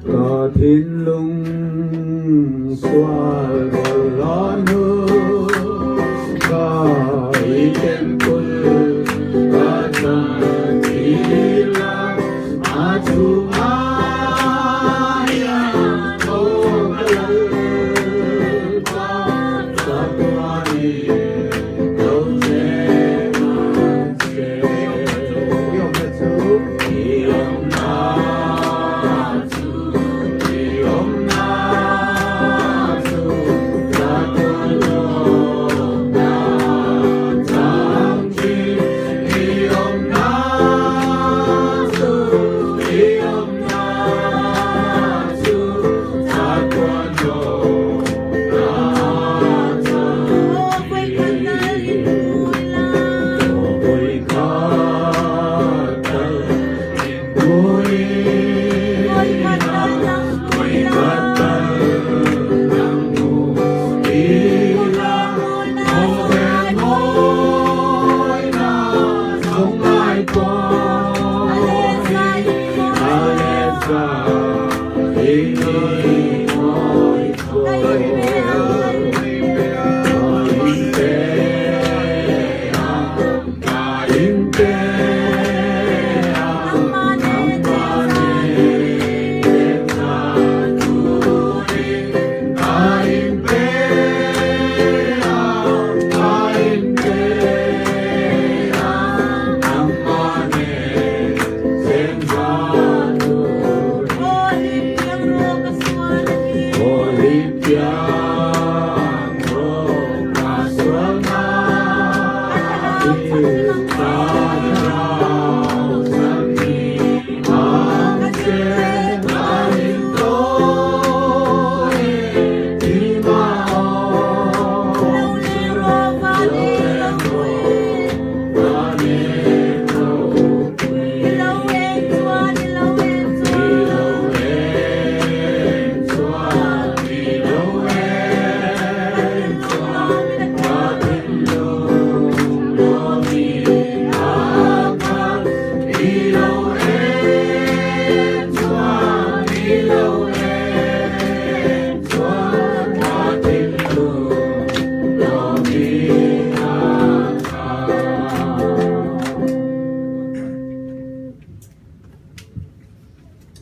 Ka thinlung sual bawlhhlawh hnu ka i temple ka chan ila a chungah hian tho ka Lalpa chatuanin lo cheng ang che. I awmna chu, i awmna chu, chatuan lawmna chang thin. I awmna chu, i awmna chu, chatuan lawmna chang thin.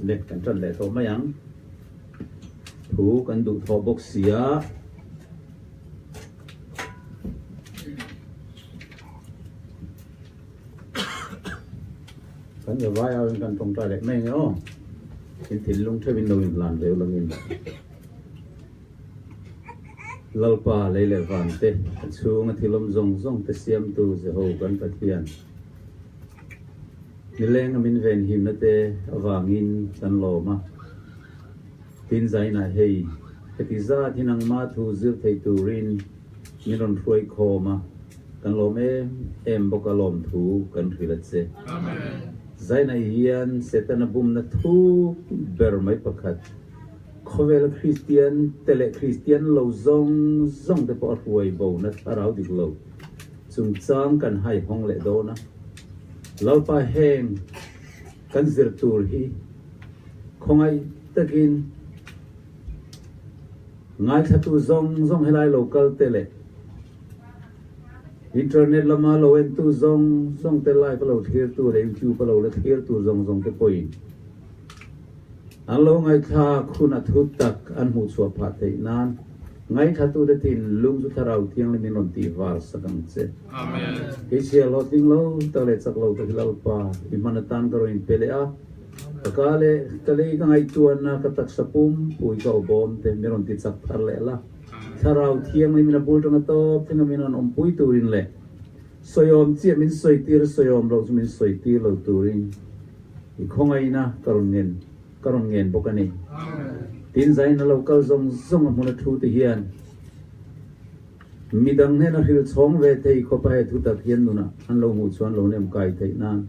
Le kan tan leh tawh mai ang. Thu kan duh thawh bawk si a. Kan za vai au in kan tawngtai leh mai nge aw. In thinlung theuh in lo in hlan ve ulangin. Lalpa lei leh van te, a chhunga thilawm zawng zawng te siamtu Jeho kan Pathian. Nileng a min venhimna te avangin kan lawm a. Tin zainah hei, heti zat hi nangmah thu zir thei turin min rawn hruai khawm a, kan lawm em em bawk a lawmthu kan hrilh a che. Zainah hian Setana bumna thuk ber mai pakhat, khawvela Kristian te leh Kristian lo zawng zawng te pawh a hruai bona thlarau dik lo chungchang kan haihawng leh dawn a. Lalpa heng kan zir tur hi khawngaih takin ngaithlatu zawng zawng helai lo kal te leh internet lama lo entu zawng zawng te live a lo thlirtu leh youtube a lo la thlirtu zawng zawng te pawhin an lo ngaihthlak hun a thu tak an hmuh chhuah phah theih nan ngaithlatute thinlung chu Thlarau Thianghlim in rawn tih var sak ang che. Kei chhia hlawhtling lo tak leh chak lo tak hi Lalpa i hman atan ka rawn inpe leh a, ka ka leh ka lei ka ngaihtuahna ka taksa pumpui ka awbawm te min rawn ti chak thar leh la. Thlarau Thianghlim in a bul tanga tawp thleng a min rawn awmpui turin leh sawiawm chiah min sawi tir a sawiawm loh chu min sawi tir lo turin i khawngaihna ka rawn ngen ka rawn ngen bawk a ni. Tin zain a lo kal zawng zawng a hmun a thu te hian. Midang hnena hrilh chhawng ve thei khawpa he thutak hian nunah an lo hmuh chuan lo nem kai theih nan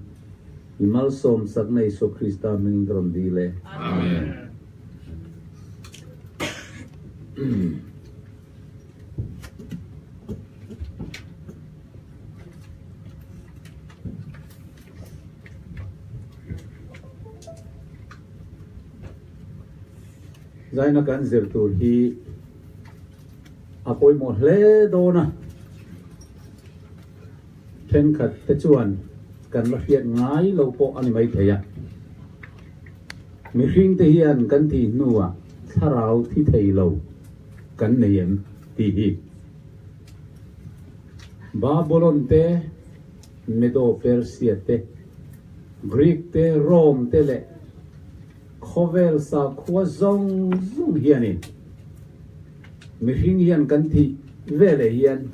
i malsawm sakna Isua Krista hmingin ka rawn dil e. Amen. Zaina kan zir tur hi a pawimawh hle dawn a, thenkhat te chuan kan la hriat ngai lo pawh a ni maithei a. Mihring te hian kan thih hnuah thlarau thi thei lo kan nei em tih hi Babylon te, Medo-Persia te, Greek te, Rome te leh Khawvel sakhua zawng zawng hianin mihring hian kan thih veleh hian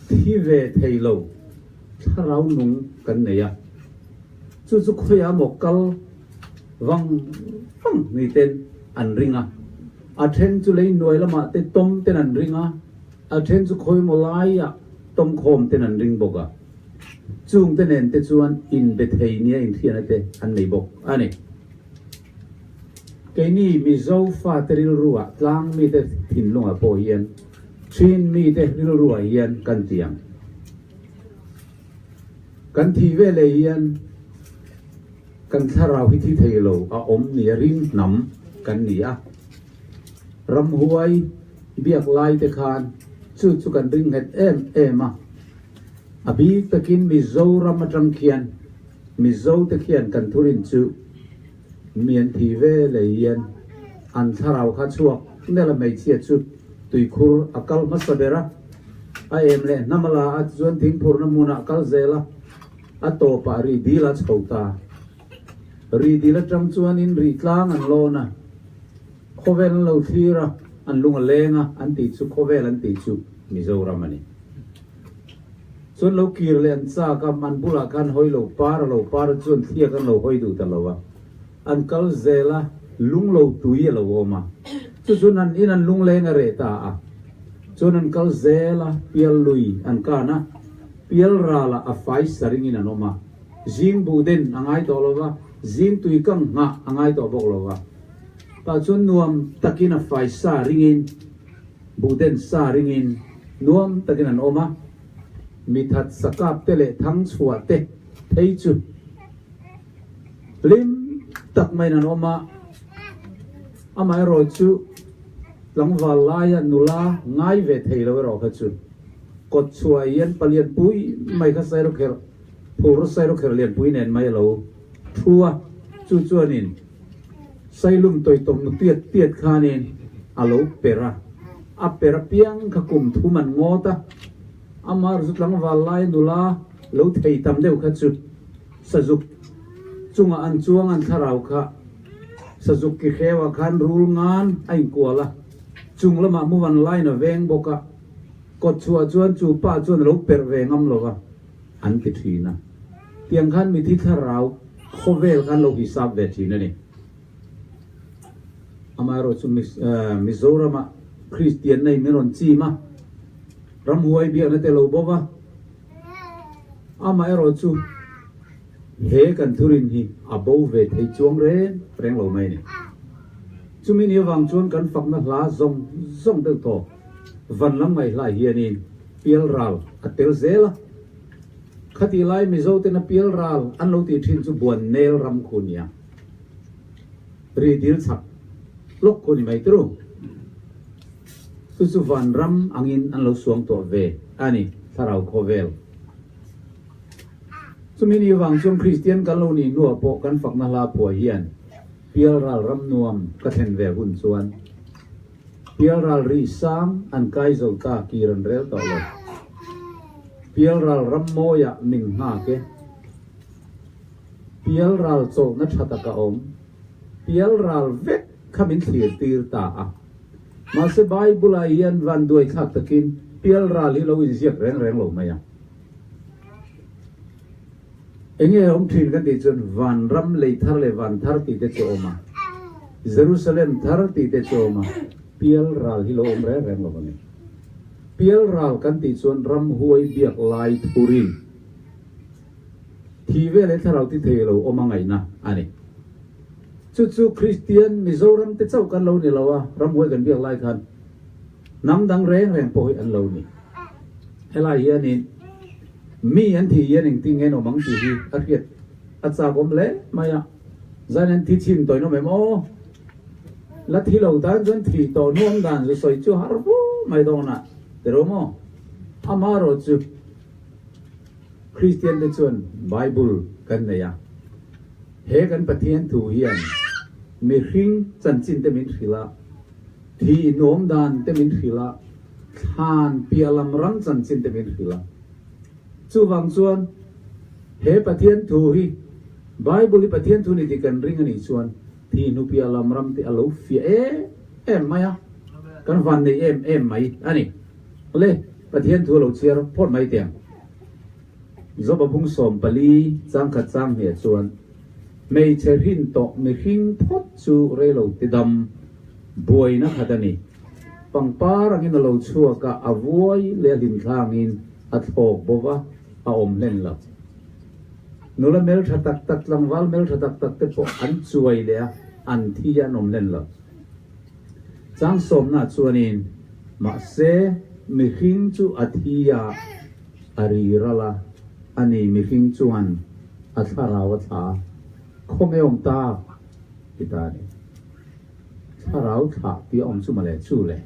thi ve thei lo thlarau nung kan nei a, chu chu khawiah maw kal vang vang ni ten an ring a, a then chu lei hnuai lamah te tawm ten an ring a, a then chu khawi maw laiah tawm khawm ten an ring bawk a. Chungte nen te chuan inbe thei nia inthiana te an nei bawk a ni. Keini Mizo fate rilruah tlang mite thinlungah pawh hian Chin mite rilruah hian kan ti ang. Kan thih veleh hian kan thlarau hi thi thei lo a awm nia ring hnam kan ni a. Ramhuai biak lai te khan chu chu kan ring nghet em em a. A bik takin Mizoram atang khian Mizo te khian kan thurin chu mi an thi ve leh hian an thlarau kha chhuak nel a hmeichhia chu tuikhur a kal hmasa ber a, a em leh hnam a la a chuan thingphurna hmunah a kal zel a, a tawpah ri dil a chho ta. Ri dil atang chuanin ri tlang an lawn a, khawvel an lo thlir a, an lung a leng a an tih chu khawvel an tih chu Mizoram a ni. Chuan lo kir leh an chak a, an bulah khan hawi lo par a lo par a chuan thliak an lo hawi duh ta lo a, an kal zel a, lung lo tui a lo awm a, chu chuan an in an lungleng a reh ta a, chuan an kal zel a, pial lui an kan a, pial ralah a fai saringin an awm a, zing buh den a ngai tawh lo va, zing tui kang nghah a ngai tawh bawk lo va, tah chuan nuam takin a fai sa ringin. Buhden sa ringin nuam takin an awm a, mithat sakap te leh thangchhuah te phei chu hlim tak maiin an awm a, amaherawh chu tlangval laia nula ngai ve thei lo erawh kha chu kawtchhuah hian palian pui mai kha sairawkherh phur sairawkherh lianpui nen mai a lo thu a, chu chuanin. Sailum tawitawm nu tiat tiat khanin a lo per a, a per apiang kha kum thum an ngawt a, amah zu tlangval lai nula lo thei tam deuh kha chu sazuk chungah an chuang an thlarau kha sazuk ki hreuah khan rul ngan a inkual a, chung lamah muvan lain a veng bawk a, kawtchhuah chuan chu pa chuan a lo perh ve ngam lo va an ti thin a. Tiang khan mithi thlarau khawvel khan lo hisap ve thin a ni. Amaherawhchu Mizorama Kristian nei min rawn chim a, ramhuai biakna te lo bo va. Amaherawhchu he kan thurin hi a bo ve thei chuang reng reng lo mai a ni. Chumi ni avang chuan kan fakna hla zawng zawng deuh tawh van lam ngaihlah hianin pialral a tel zel a. Khatih lai Mizo ten a pial ral an lo tih thin chu buan nel ram khu nia. Ri dil chak lawk khu ni mai turu. Chu chu van ram angin an lo suang tawh ve a ni thlarau khawvel. Chumi ni vang chuan Kristian kan lo nih hnuah pawh kan fakna hla phuah hian pial ral ram nuam ka thlen ve hun chuan Pialral ri sang an kai zo ta kir an rel tawh lo. Pialral ram mawiah min nghak e. Pialral chawlhna tha tak a awm. Pialral vek kha min thlir tir ta a. Mahse Bible-ah hian vanduai thlak takin pialral hi lo inziak reng reng lo mai a. Enge awm thin kan tih chuan vanram lei thar leh van thar tih te chu a awm a, Jerusalem thar tih te chu a awm a, pial ral hi lo awm reng reng lo a ni. Pialral kan tih chuan ramhuai biak lai thurin thi vel he thlarau ti thei lo awm a ngaihna a ni. Chu chu Kristian Mizoram te chauh kan lo ni lo a, ramhuai kan biak lai khan hnam dang reng reng pawh hi an lo ni. Helai hianin mi an thih hian engtin nge an awm ang tih hi a hriat a chak awm hle mai a, zan an thi chhin tawhin awm em aw? La thi lo tan chuan thih tawh hnuam dan zu sawi chu har vu mai dawn a, ti ro maw? Amaherawh chu Kristian te chuan Bible kan nei a, he kan Pathian thu hian mihring chanchin te min hrilh a, thih nuam dan te min hrilh a, thlan piah lam ram chanchin te min hrilh a. Chuvang chuan he Pathian thu hi Bible hi Pathian thu ni tih kan ring a nih chuan Thi hnupia lam ram te a lo fiah em em mai a, kan van nei em em mai a ni. Le, Pathian thu a lo chhiar phawt mai teh ang. Joba bung 14 changkhat chang hniah chuan, Hmeichhe hrin tawh mihring phawt chu reilo ti dam buaina khat a ni. Pangpar angin a lo chhuak a, a vuai leh a hlimthlangin a thlawk bo va, a awm hlen lo. Nula hmeltha tak tak, tlangval hmeltha tak tak te pawh an chuai leh a, an thi a an awm hlen lo. Chang sawmna chuanin, Mahse, mihring chu a thi a, a ri ral a, ani mihring chuan a thlarau a thla a, khawnge awm tak? ti ta a ni. Thlarau thlah tih a awm chu mawle, chu le,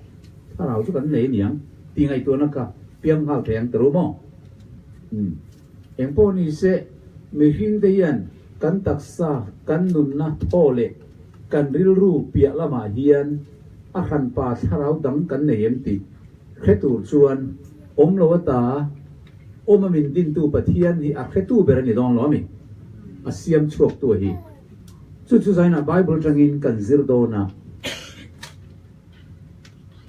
thlarau chu kan nei a niang tih ngaihtuahna kha piang nghal thei ang ta ru maw? Umm. Engpawh ni se, mihringte hian kan taksa, kan nunna thaw leh kan rilru piah lamah hian a hranpa thlarau dang kan nei em tih hre tur chuan awm lo ata awm a min dintu Pathian hi a hretu ber a ni dawn lo a mi? A siam chhuaktu a hi. Chu chu zainah Bible tangin kan zir dawn a.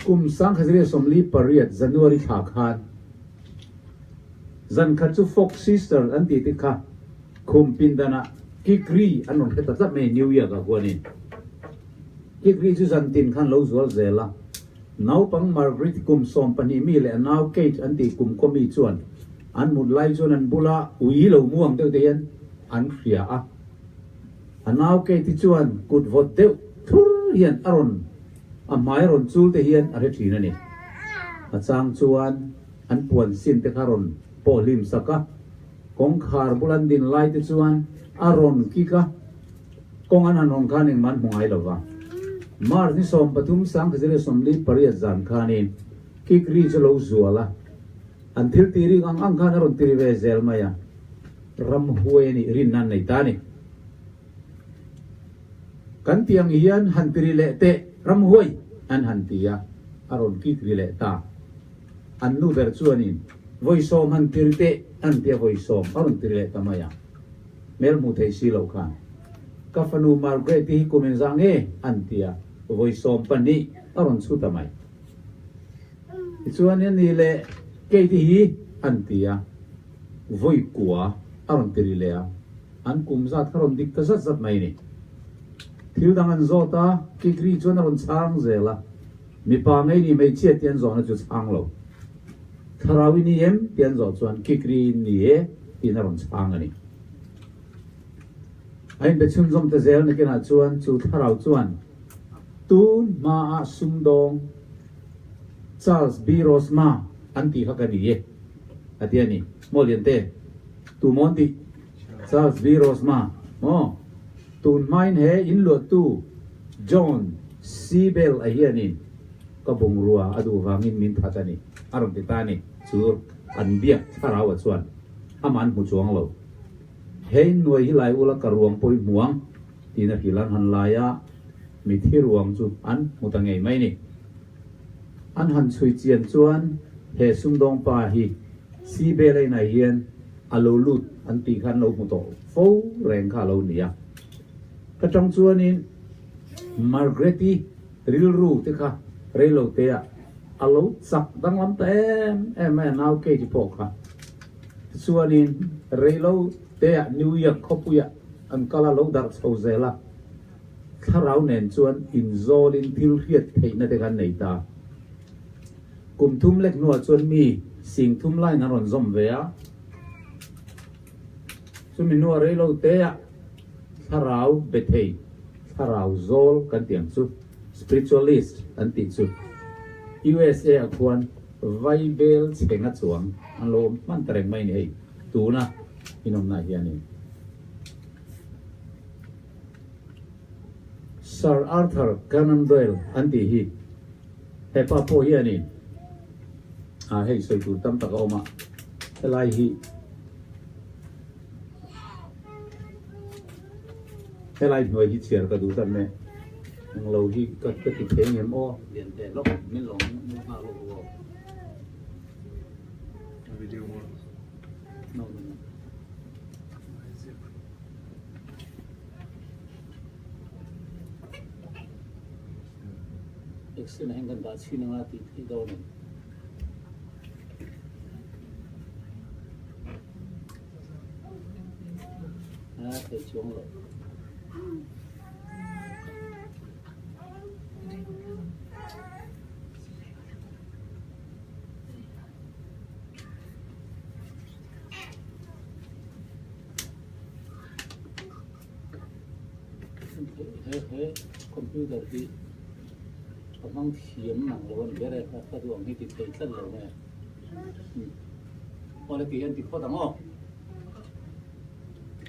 Kum 1948 January thla khan Zan khat chu Fox Sister an tih te kha khum pindanah Kikri an rawn hre ta tlat mai New York ah khuanin. Kikri chu zan tin khan lo zual zel a. Naupang Margaret kum 12 mi leh a nau Kate an tih kum khaw mi chuan an mut lai chuan an bula ui lo mu ang deuh te hian an hria a. A nau Kate-i chuan kut vawt deuh thur hian a rawn a hmai rawn chul te hian a hre thin a ni. A chang chuan An puan sin te kha rawn pawh hlim sak a, kawngkhar bul an din lai te chuan a rawn kik a, kawng an han hawn khan engmah an hmu ngai lo va. March ni 13 1948 zan khanin kik ri chu lo zual a, an thil ti rik ang ang khan a rawn ti ri ve zel mai a, ramhuai a nih rinna an nei ta a ni. Kan ti ang hian han ti ri leh teh, ramhuai an han ti a, a rawn kik ri leh ta. An nu ber chuanin, Vawi 10 han tir teh, an ti a, vawi 10 a rawn tir leh ta mai a. Hmel hmuh theih si loh khan, Ka fanu Margaret-i hi kum engzah nge? an ti a, vawi 12 a rawn chhu ta mai. Tichuan, Ani leh Kate-i hi? an ti a, vawi 9 a rawn ti ri leh a, an kum zat kha rawn dik ta zat zat mai a ni. Thil dang an zawt a, Kikri chuan a rawn chhang zel a. Mipa ngei ni hmeichhia tih an zawhna chu chhang lo. Thlarau i ni em? tih an zawh chuan Kikri in ni e tiin a rawn chhang a ni. A inbe chhunzawm ta zel nakinah chuan chu thlarau chuan tun hmaah sumdawng Charles B. Rosma an tih kha ka ni e a ti a ni. Maw Liante? Tu maw an tih? Charles B. Rosma maw? Tun hmain he inluahtu John C. Bell a hianin ka bungrua a duh vangin min that a ni, a rawn ti ta a ni. Chu an biak thlarau a chuan amah an hmu chuang lo. He innuai hi lai ula ka ruang pawh i hmu ang, tiin a hrilh an han lai a, mithi ruang chu an hmu ta ngei mai ni. An han chhui chian chuan he sumdawng pa hi C. Bell a inah hian a lo lut an tih kha an lo hmu tawh fo reng kha a lo ni a. Ka tang chuanin Margaret-i rilru te kha reilo te ah a lo chak danglam ta em em mai a, nau Kate-i pawh kha. Tichuanin reilo te ah New York khawpuiah an kal a lo darh chho zel a, thlarau nen chuan inzawlin thil hriat theihna te kha an nei ta. Kum thum lek hnuah chuan mi sing thum laiin an rawn zawm ve a. Chumi hnua rei lo teah thlarau be thei, thlarau zawl kan tih ang chu, spiritualist an tih chu USA ah khuan Vaibel chhenga chuang an lo awm hman ta reng mai a ni hei tuna inawmna hianin. Sir Arthur Conan Doyle an tih hi hepa pawh hianin ah hei sawi tur tam tak a awm a, helai hi helai hnuai hi chhiar ka duh tak mai englo hi ka ka ti thei ngem aw. Lian teh lawk min lo nghak lawk aw. Video maw? No no no. Excel ah hian kan dah chhin anga tih theih dawn em? A theih chuang loh. He he computer hi ka hmang thiam nang lo a ni ber e ka duh ang hi ti thei tlat lo mai a awle ti hian ti phawt ang aw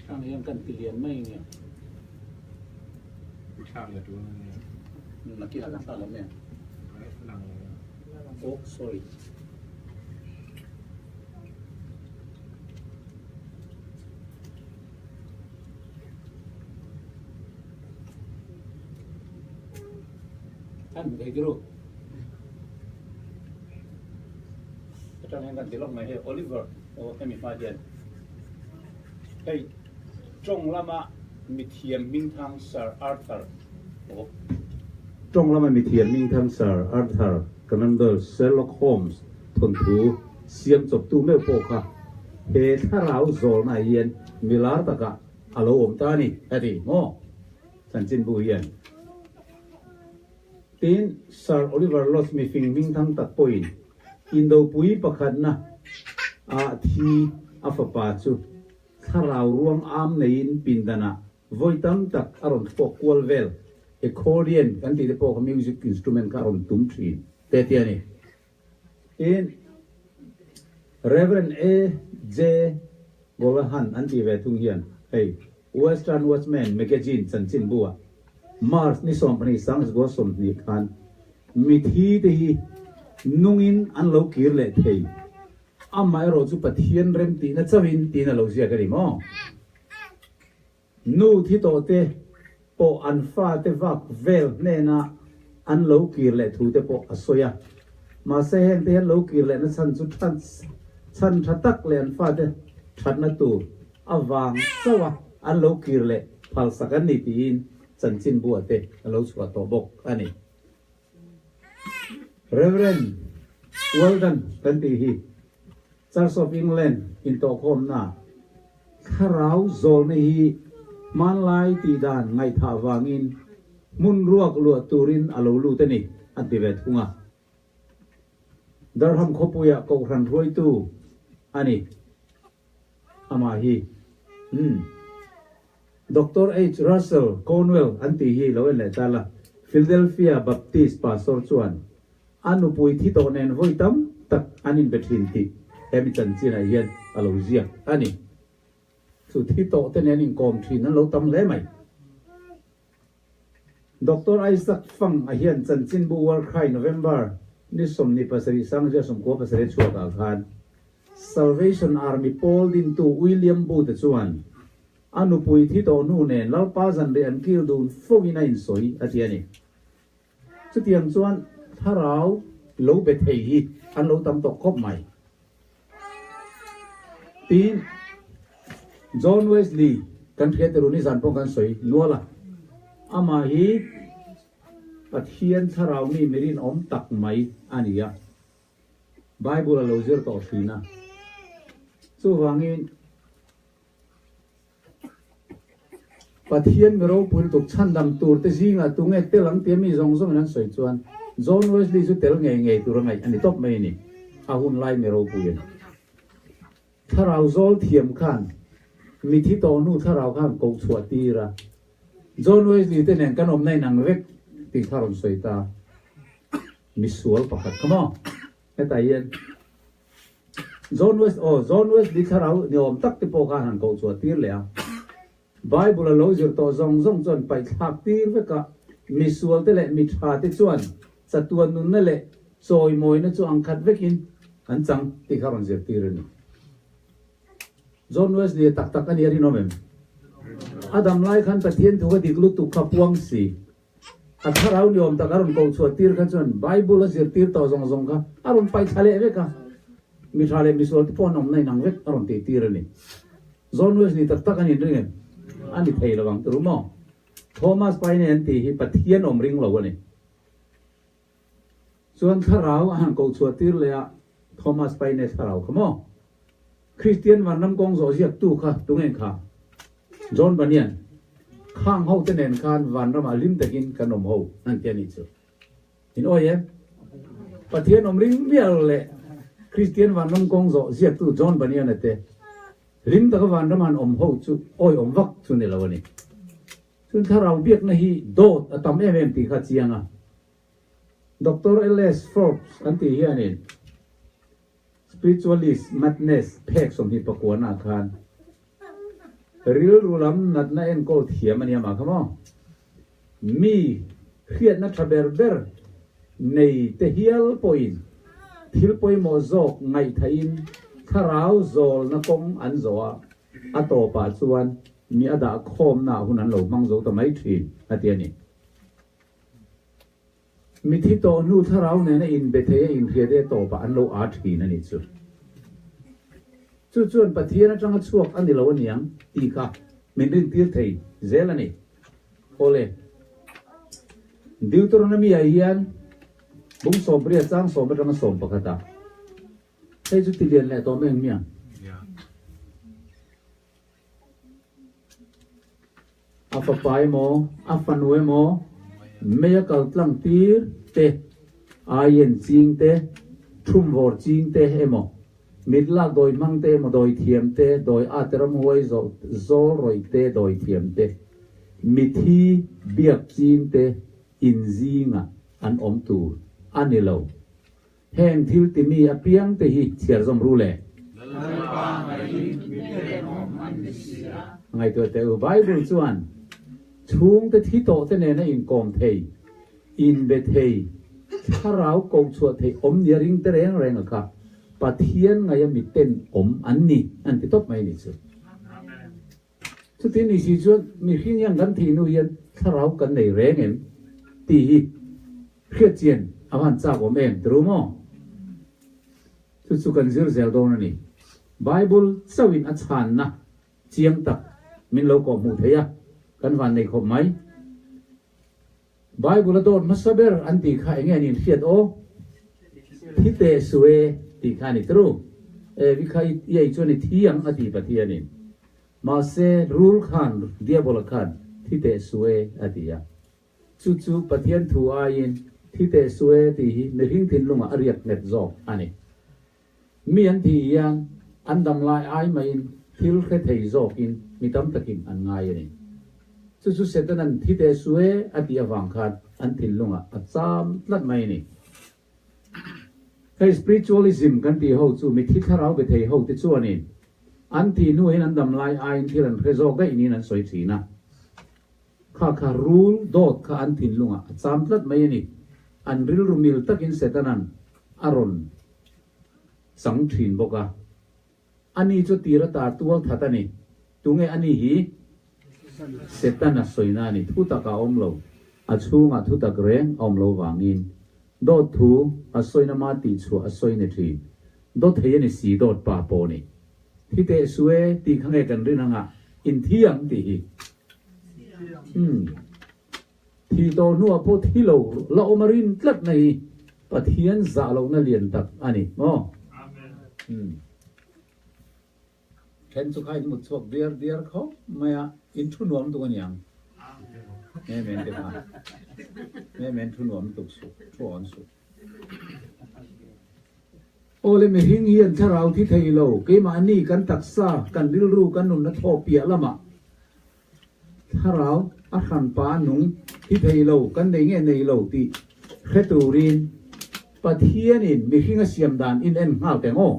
hang hian kan ti lian mai nge Thlak la tul ania nakinah kan thlak lo mai ang oh sorry. An thei tiro atang hian kan ti lawk mai hei Oliver aw hemi hma hian hei tawng lama mithiam hmingthang Sir Arthur aw tawng lama mithiam hmingthang Sir Arthur Conan Doyle Sherlock Holmes thawnthu siam chawptu meuh pawh kha he thlarau zawlnaah hian milar takah a lo awm ta a ni, a ti maw? Chanchinbu hian. Tin, Sir Oliver Lodge mifing hmingthang tak pawhin Indopui pakhatna ah thi a fapa chu thlarau ruang am neiin pindanah vawi tam tak a rawn thlawk kual vel, accordion kan tih te pawh kha music instrument kha a rawn tum thin te ti a ni. Tin, Rev. A. J. Golahan an tih ve thung hian hei Western Watchman magazine chanchinbu ah March ni 12 sangzgua 20 khan mithi te hi nungin an lo kir leh thei, amaherawh chu Pathian remtihna chauhin tiin a lo ziak a ni maw? Nu thi tawh te pawh an fate vak vel hnena an lo kir leh thu te pawh a sawi a. Mahse heng te hian lo kir lehna chhan chu chhan tha tak leh an fate thatna tur avang chauh a an lo kir leh phalsak an ni tiin chanchinbua te a lo chhuah tawh bawk a ni. Rev. Weldon kan tih hi Church of England intawhkhawmna thlarau zawlna hi hmanlai tih dan ngaihthah vangin hmun ruak luah turin a lo lut a ni, an ti ve thung a. Durham khawpuiah kohhran hruaitu a ni. Amah hi umm Doctor H. Russell Cornwell an tih hi lo en leh ta la, Philadelphia Baptist pastor chuan a nupui thi tawh nen vawi tam tak an inbe thin tih hemi chanchinah hian a lo ziak a ni. Chu thi tawh te nen inkawm thin an lo tam hle mai. Doctor Isaac Fang a hian chanchinbu War Cry November ni 27 sangzia 97 chhuakah khan Salvation Army pawl dintu William Booth-a chuan a nupui thi tawh hnu nen Lalpa zanriah an kil dun fo in a insawi a ti a ni. Chutiang chuan thlarau lo be thei hi an lo tam tawh khawp mai. Tin, John Wesley kan hriat erawh nizan pawh kan sawi nual a, amah hi Pathian thlarau mi mirinawm tak mai a ni a, Bible a lo zir tawh thin a, chuvangin Pathian mi ropui lutuk chhandam tur te zingah tunge tel ang tia mi zawng zawngin an sawi chuan. John Wesley chu tel ngei ngei tur a ngaih a ni tawp mai a ni. A hun lai mi ropui a ni. Thlarau zawl thiam khan mithi tawh hnu thlarau khan koh chhuah tir a, John Wesley te nen kan awmna inang vek tih kha rawn sawi ta. Misual pakhat kha maw? Hetah hian John West aw John Wesley thlarau ni awm tak te pawh khan han koh chhuah tir leh a. Bible a lo zir tawh zawng zawng chuan paihthlak tir vek a, misual te leh mi tha te chuan chatuan nunna leh chawimawina chu ang khat vekin an chang tih kha rawn zir tir a ni. John Wesley a tak tak a ni a rinawm em? A dam lai khan Pathian thu kha dik lutuk kha puang si. A thlarau ni awm tak a rawn koh chhuah tir kha chuan Bible a zirtir tawh zawng zawng kha a rawn paih thla leh vek a, mi tha leh misual te pawh an awmna inang vek a rawn tih tir a ni. John Wesley tak tak a ni ring em? A ni thei lo ang tur maw? Thomas Paine an tih hi Pathian awm ring lo a ni. Chuan thlarau a han koh chhuah tir leh a, Thomas Paine thlarau kha maw? Kristian vanram kawng zawh ziaktu kha tunge kha? John Bunyan, Khang ho te nen khan vanramah hlim takin kan awm ho an ti a nih chu. In awi em? Pathian awm ring mial leh Kristian vanram kawng zawh ziaktu John Bunyan-a te hlim taka vanram han awm ho chu awi awm vak chu ni lo a ni. Chun thlarau biakna hi dawt a tam em em tih kha chiang a. Doctor LS Forbes an tih hianin Spiritualist Madness phek 29 ah khan rilru lam natna enkawl thiam a nia mah kha maw? Mi hriatna tha ber ber nei te hial pawhin thil pawimawh zawk ngaihthahin thlarau zawlna kawng an zawh a, a tawpah chuan mi a dah khawmna hun an lo hmang zo ta mai thin a ti a ni. Mithi tawh hnu thlarau nena inbe thei a inhriat e tawpah an lo aa thin a nih chu. Chu chuan Pathian atanga chhuak a ni lo aniang tih kha min rintir thei zel a ni. Awle, Deuteronomy ah hian bung 80 chang 10 atanga 11 ah hei chu tilian leh tawh mai ang miang. A fapa emaw, a fanu emaw, mei a kal tlang tir te, aien ching te, thumvawr ching te emaw, mit lak dawi hmang te emaw, dawi thiam te, dawi at ramhuai zawl rawih te, dawi thiam te, mithi biak ching te inzingah an awm tur a ni lo. Heng thil timi apiang te hi chhiar zawm ru le. Lalpa ngaihin mi tenawm an ni si a. Ngaihtuah teh u, Bible chuan chhungte thi tawh te nena inkawm thei, inbe thei, thlarau koh chhuah theih awm nia ring te reng reng a kha Pathian ngaia mi tenawm an ni an ti tawp mai a nih chu. Chuti ni si chuan mihring hian kan thih hnu hian thlarau kan nei reng em tih hi hriat chian a van chak awm em ti ru maw? Chu chu kan zir zel dawn a ni. Bible chauhin a chhanna chiang tak min lo kawh hmuh thei a, kan van nei khawp mai. Bible a dawt hmasa ber an tih kha enge an inhriat aw? Thi teh su e tih kha a ni tru. Evi kha i ei chuan i thi ang a ti Pathianin. Mahse rul khan Diabola khan thi teh su e a ti a. Chu chu Pathian thu aiin thi teh su e tih hi mihring thinlungah a riak nghet zawk a ni. Mi an thih hian an dam lai ai maiin thil hre thei zawkin mi tam takin an ngai a ni. Chu chu Setana'n thi teh su e a tih avang khan an thinlungah a cham tlat mai a ni. Hei spiritualism kan tih ho chu mithi thlarau be thei ho te chuanin an thih hnuin an dam lai aiin thil an hre zawk daih niin an sawi thin a. Kha kha rul dawt kha an thinlungah a cham tlat mai a ni. An rilru mil takin Setana'n a rawn chang thin bawk a. Ani chu tir ata tual that a ni. Tunge ani hi? Setana sawina a ni. Thu tak a awm lo. A chhungah thu tak reng a awm lo vangin dawt thu a sawina ma tih chhuah a sawi ni thin. Dawt thei a ni si dawt pa pawh ni. Thi teh su e tih kha nge kan rin anga inthi ang tih hi. Umm. Thi tawh hnuah pawh thi lo la awm a rin tlat na hi Pathian zah lohna lian tak a ni maw? Umm. Then chu kha in mut chhuak diar diar khawp mai a, in thu nuam tuk a niang. Amen te kha. Amen thu nuam lutuk suh, thu awn suh. Awle mihring hian thlarau thi thei lo, keimahni kan taksa, kan rilru, kan nunna thaw piah lamah thlarau a hranpa nung thi thei lo kan nei nge nei lo tih hre turin Pathianin mihring a siam dan in en nghal teng aw.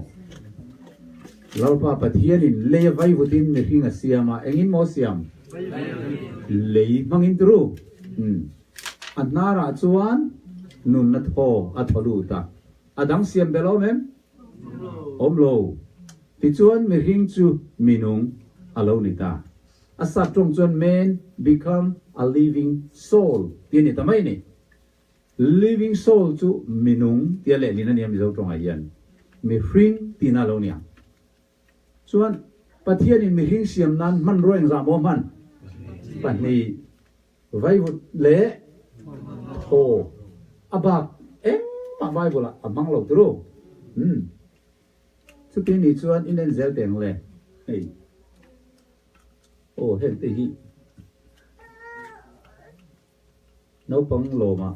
Lalpa Pathianin lei a vaivutin mihring a siam a, engin maw siam? Lei hmangin turu. A hnarah chuan nunna thaw a thaw lut a, a dang siam bel awm em? Awm lo. Tichuan mihring chu minung a lo ni ta. A sap tawng chuan man become a living soul tih a ni ta mai a ni. Living soul chu minung tia lehlin a nia Mizo tawngah hian mihring tihna a lo ni ang. Chuan Pathianin mihring siam nan hmanrua engzah maw hman? Pahnih. Vaivut leh thaw a bak engmah Bible ah a hmang lo turu. Umm. Chuti ni chuan in en zel teng le. Hei. Aw heng te hi naupang lawmah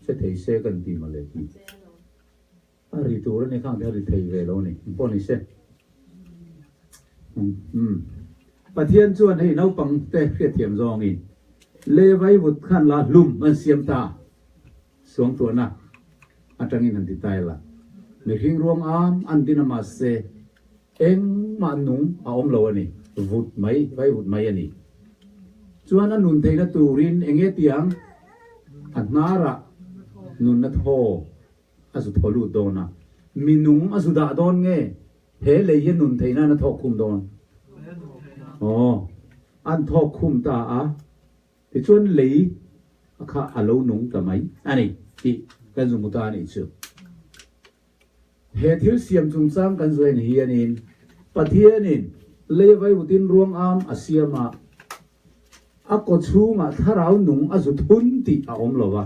hre thei se kan ti mawle hi. A ri tur a ni khang te a ri thei ve lo a ni. Engpawh ni se. Umm. Pathian chuan hei naupang te hriatthiam zawngin Levi vut khan la hlum an siam ta. Suangtuahna atangin han ti ta ila. Mihring ruang am an din a mahse engmah nung a awm lo a ni. Vut mai, vai vut mai a ni. Chuan a nun theihna turin enge tiang a hnarah nunna thaw a zu thaw lut dawn a, mi nung a zu dah dawn nge he lei hi a nun theih nan a thawk khum dawn? Aw, an thawk khum ta a, tichuan lei a kha a lo nung ta mai a ni tih kan zu hmu ta a nih chu. He thil siam chungchang kan zu en hianin Pathianin lei vaivutin ruang am a siam a, a kaw chhungah thlarau nung a zu thun tih a awm lo va.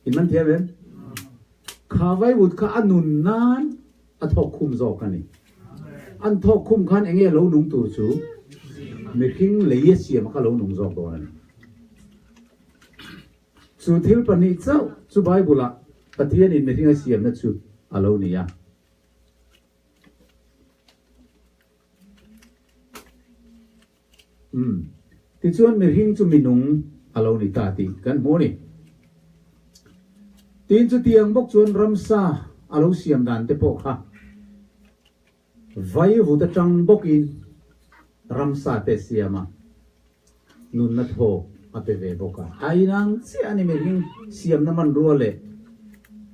In man thiam em? Kha vaivut kha a nun nan a thawk khum zawk a ni. An thawk khum khan enge lo nung tur chu mihring lei a siam kha lo nung zawk dawn a ni. Chu thil pahnih chauh chu Bible ah Pathianin mihring a siamna chu a lo ni a. Umm. Tichuan mihring chu minung a lo ni ta tih kan hmu a ni. Tin chutiang bawk chuan ramsa a lo siam dan te pawh kha vaivut atang bawkin ramsa te siam a, nunna thaw a pe ve bawk a. A inang chiah a ni mihring siamna hmanrua leh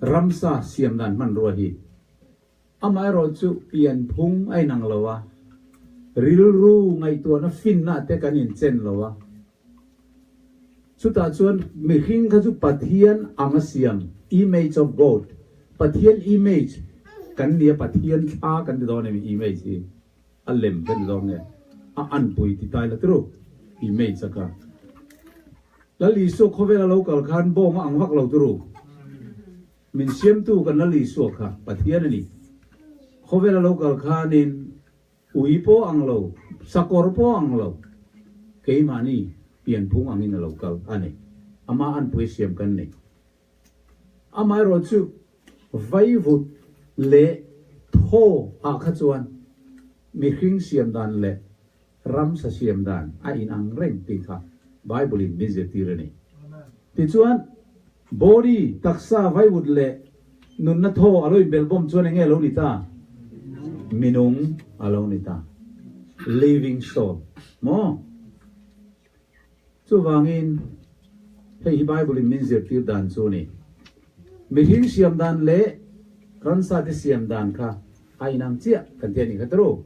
ramsa siam dan hmanrua hi. Amaherawh chu pianphung a inang lo a, rilru ngaihtuahna finna te kan inchen lo a. Chutah chuan mihring kha chu Pathian ang a siam, image of God, Pathian image kan ni a, Pathian thla kan ti dawn em image hi a lem kan ti dawn nge a anpui ti tai la turu image a kha. Lal Isua khawvela lo kal khan bawng a ang vak lo turu. Min siamtu kan Lal Isua kha Pathian a ni. Khawvel a lo kal khanin ui pawh ang lo, sakawr pawh ang lo, keimahni pianphung angin a lo kal a ni. Amah anpui siam kan ni. Amaherawh chu vaivut leh thaw ah kha chuan mihring siam dan leh ramsa siam dan a inang reng tih kha Bible in min zirtir a ni. Tichuan, body, taksa, vaivut leh nunna thaw a lo inbelhbawm chuan enge a lo ni ta? Minung a lo ni ta. Living soul. Maw? Chuvangin, hei hi Bible in min zirtir dan chu a ni. Mihring siam dan leh ransa te siam dan kha a inang chiah kan ti a nih kha tawrh u.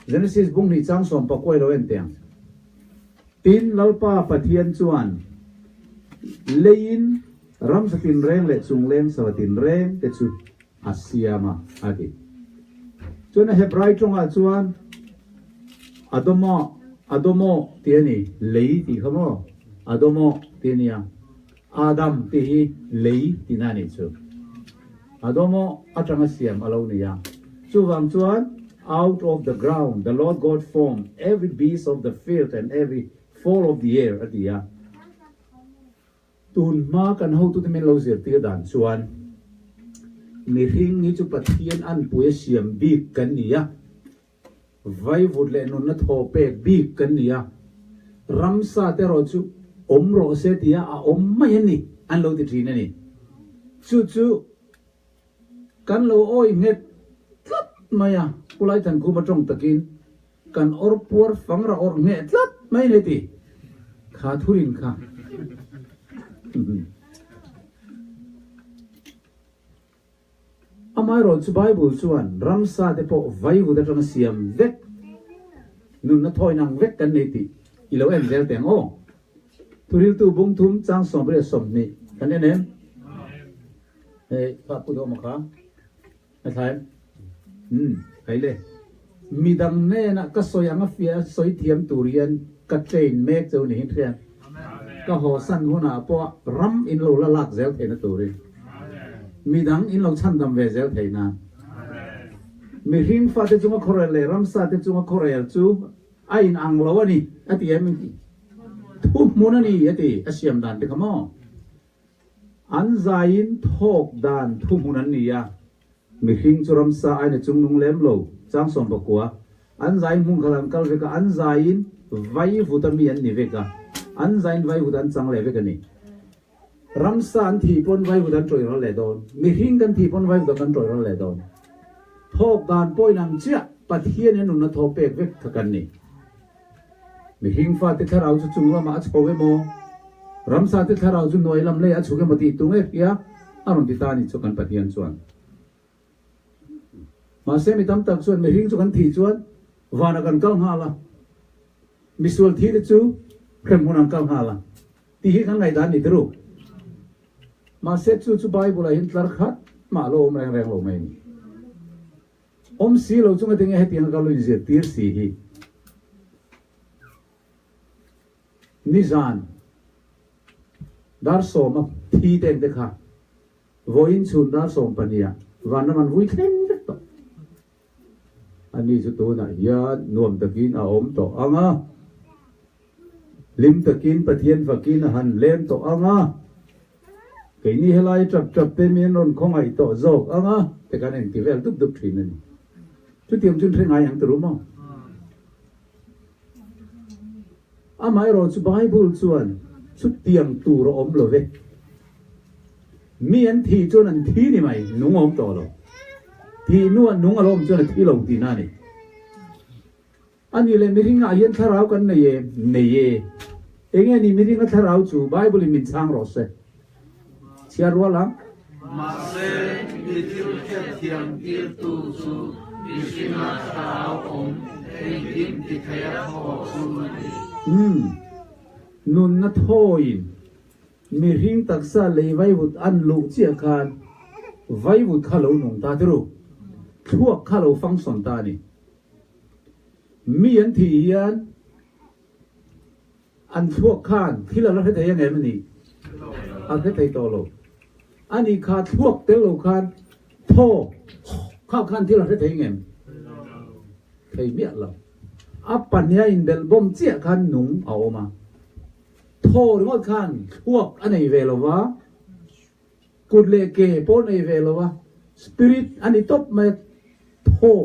Genesis bung hnih chang sawm pakuai lo en teh ang. Tin, Lalpa Pathian chuan leiin ramsa tinreng leh chungleng sava tinreng te chu a siam a, a ti. Chuan a Hebrai tawngah chuan Adoma, Adomo tih a ni, lei tih kha maw? Adomo tih a nia. Adam tih hi lei tihna a nih chu. Adomo atanga siam a lo ni a. Chuvang chuan out of the ground the Lord God formed every beast of the field and every. Fowl of the air a ti a. Tun hma kan hotute min lo zirtir dan chuan mihring hi chu Pathian anpui a siam bik kan ni a, vaivut leh nunna thaw pek bik kan ni a, ramsa te erawh chu awm rawh se tia a awm mai a ni an lo ti thin a ni. Chu chu kan lo awi nghet tlat mai a, Pu Laithankhuma tawng takin Kan awr puar fang ra awrh ngheh tlat mai le ti kha thurin kha. Amaherawh chu Bible chuan ramsa te pawh vaivut atanga siam vek nunna thawi nang vek kan nei tih i lo en zel teng aw. Thuriltu bung thum chang 28 kan en em? Hei kha pu duhawm a kha. A thlai em? Umm, kai le. Midang hnenah ka sawi ang a fiah a sawi thiam tur hian ka train mek cheu ni hin hriat. Ka haw san hunah pawh ram in lo la lak zel theihna turin. Midang in lo chhandam ve zel theih nan. Mihring fate chunga khawrel leh ramsa te chunga khawrel chu a in ang lo a ni a ti em? Thuhmun a ni a ti a siam dan te kha maw? An zaiin thawk dan thuhmun an ni a, mihring chu ramsa aina chungnung lem lo, chang 19. An zaiin hmun khat an kal vek a, an zaiin vaivut a mi an ni vek a, an zaiin vaivut an chang leh vek a ni. Ramsa an thih pawn vaivut an tawih ral leh dawn, mihring kan thih pawn vaivut kan tawih ral leh dawn. Thawk dan pawhin ang chiah Pathian in a nunna thawk pek vek kha kan ni. Mihring fate thlarau chu chung lamah a chho emaw, ramsate thlarau chu hnuai lam leiah a chhuk emaw tih tung e hria a rawn ti ta a ni chu kan Pathian chuan. Mahse mi tam tak chuan mihring chu kan thih chuan vanah kan kal nghal a, misual thih te chu hremhmun an kal nghal a tih hi kan ngaihdan ni tiruk. Mahse chu chu Bible-ah hian tlar khat mah lo awm reng reng lo mai a ni. Awm si lo chunga tinge hetiang a ka lo inzirtir si hi. Nizan dar sawma thi teng te kha vawiin chhun dar sawm pahniha vanram an vui thleng vek tawh. Ani chu tunah hian nuam takin a awm tawh ang a, hlim takin Pathian fakin a han lem tawh ang a. Keini helai tap tap te mi an rawn khawngaih tawh zawk ang a, te kan inti vel dup dup thin a ni. Chutiang chu hre ngai ang ta rum aw. Amaherawh chu Bible chuan chutiang tur a awm lo ve. Mi an thih chuan an thi ni mai, nung a awm tawh lo. Thih hnuah nung a lo awm chuan a thi lo tihna a ni. A nih leh miringah hian thlarau kan nei e? Nei e. Enge ni miringa thlarau chu Bible in min chhang rawh se. Chhiar rual ang. Mahse, mi thil hriatthiam tirtu chu mihringa thlarau awm engkim ti theia thaw chu a ni. Umm. Nunna thawiin mihring taksa lei vaivut an luh chiah khan vaivut kha lo nung ta tiru. Thluak kha lo function ta a ni. Mi an thih hian an thluak khan thil a la hre thei ang em a ni? A hre thei tawh lo. A nih kha thluak tel lo khan thaw khau khan thil a hre thei ang em? Thei miah lo. A pahniha inbelh bawm chiah khan nung a awm a. Thaw ringawt khan thluak a nei ve lo va, Kut leh ke pawh nei ve lo a, spirit a ni tawp mai a, thaw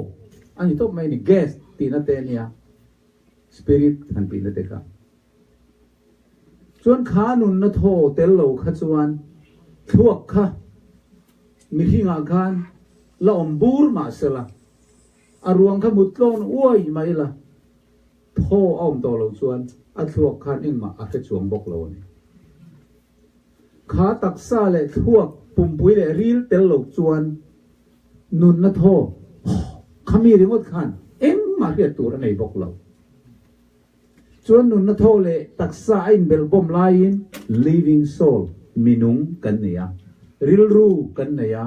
a ni tawp mai a ni, gas tihna te a nia, spirit han tihna te kha. Chuan kha nunna thaw tel lo kha chuan thluak kha mihringah khan la awm bur mah sela, a ruang kha mut tlawn uai mai la, thaw a awm tawh lo chuan a thluak khan engmah a hre chuang bawk lo a ni. Kha taksa leh thluak pumpui leh ril tel lo chuan nunna thaw kha mi ringawt khan engmah hriat tur a nei bawk lo. Chuan nunna thaw leh taksa a inbelh bawm laiin living soul, minung kan nei a, rilru kan nei a,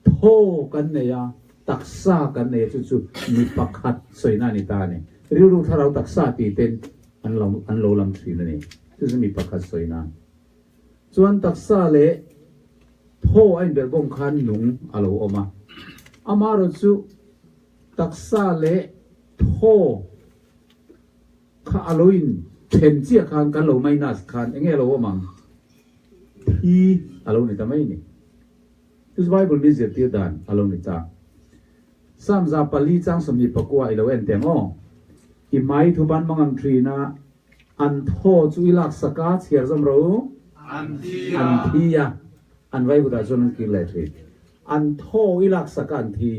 thaw kan nei a, taksa kan nei a, chu chu mi pakhat sawina a ni ta a ni. Rilru thlarau taksa tih ten an lo an lo lam thin a ni. Chu chu mi pakhat sawi nan chuan taksa leh thaw a inbelh bawm khan nung a lo awm a. Amaherawhchu taksa leh thaw. Kha a lo in then chiah khan kan lo minus khan enge a lo awm ang? Thi a lo ni ta mai ni. Chu chu Bible min zirtir dan a lo ni ta. Psalm 4 chang 24 i lo en teh ang aw. I hmai thuban mang ang thin a, an thaw chu i laksak a, chhiar zawm ro u. An thi a. An thi a, an vaivutah chuan an kir leh thin. An thaw i laksak a an thi.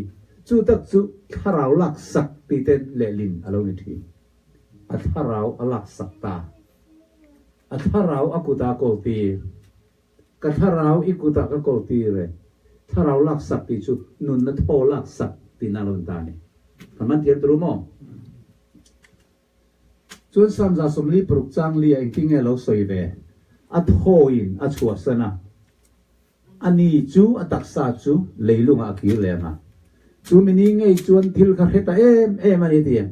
Chu tak chu thlarau laksak tih te lehlin a lo ni thin. A thlarau a laksak ta. A thlarau a kutah a kawltir. Ka thlarau i kutah ka kawltir e. Thlarau laksak tih chu nunna thaw laksak tihna a lo ni ta a ni. Kan man thiam tur maw? Chuan Psalm 46 chang li ah engtin nge a lo sawi ve? A thawin a chhuahsan a. A ni chu a taksa chu leilungah a kir leh ang a. Chu mi ni ngei chuan thil kha hre ta em em a ni ti em?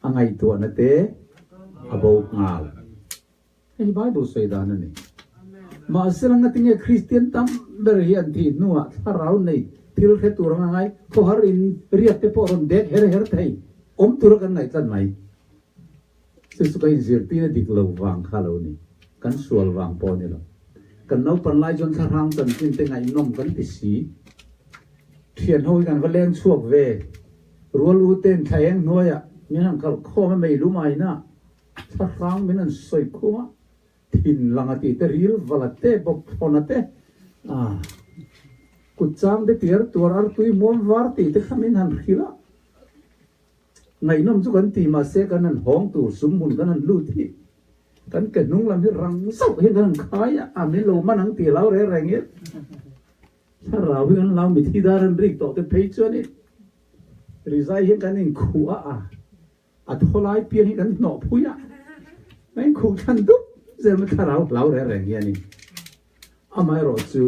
A ngaihtuahna te a bo nghal. Hei hi Bible sawi dan a ni. Mahse la ngatinge Kristian tam ber hi an thih hnuah thlarau nei thil hre tur anga ngai khawhar in riak te pawh rawn dek her her thei awm tura kan ngaih tlat mai. Chu chu ka inzirtir a dik lo vang kha lo ni. Kan sual vang pawh a ni lo. Kan naupan lai chuan thlahrang chanchin te ngaihnawm kan ti si. Thian ho hi kan va leng chhuak ve. Rual u ten thla eng hnuaiah min han kalh khawm a mei lum aina thlahrang min han sawi khum a, thin lang a tih te ril vala te bawk thlawn a te ah kut chang te tiar tuar artui muam var tih te kha min han hrilh a. Ngaihnawm chu kan ti mahse kan han hawng tur sum hmun kan han lut hi kan ke hnung lam hi rang zauh hian kan han khai a, a min lo man ang tih hlau reng reng in thlarau hi kan hlau mithi dar an rik tawh te phei chuan in rizai hian kan inkhuh a a a thaw lai piang hi kan hnawh phui a kan inkhuh thlan dup zel mai thlarau hlau reng reng hian in amaherawhchu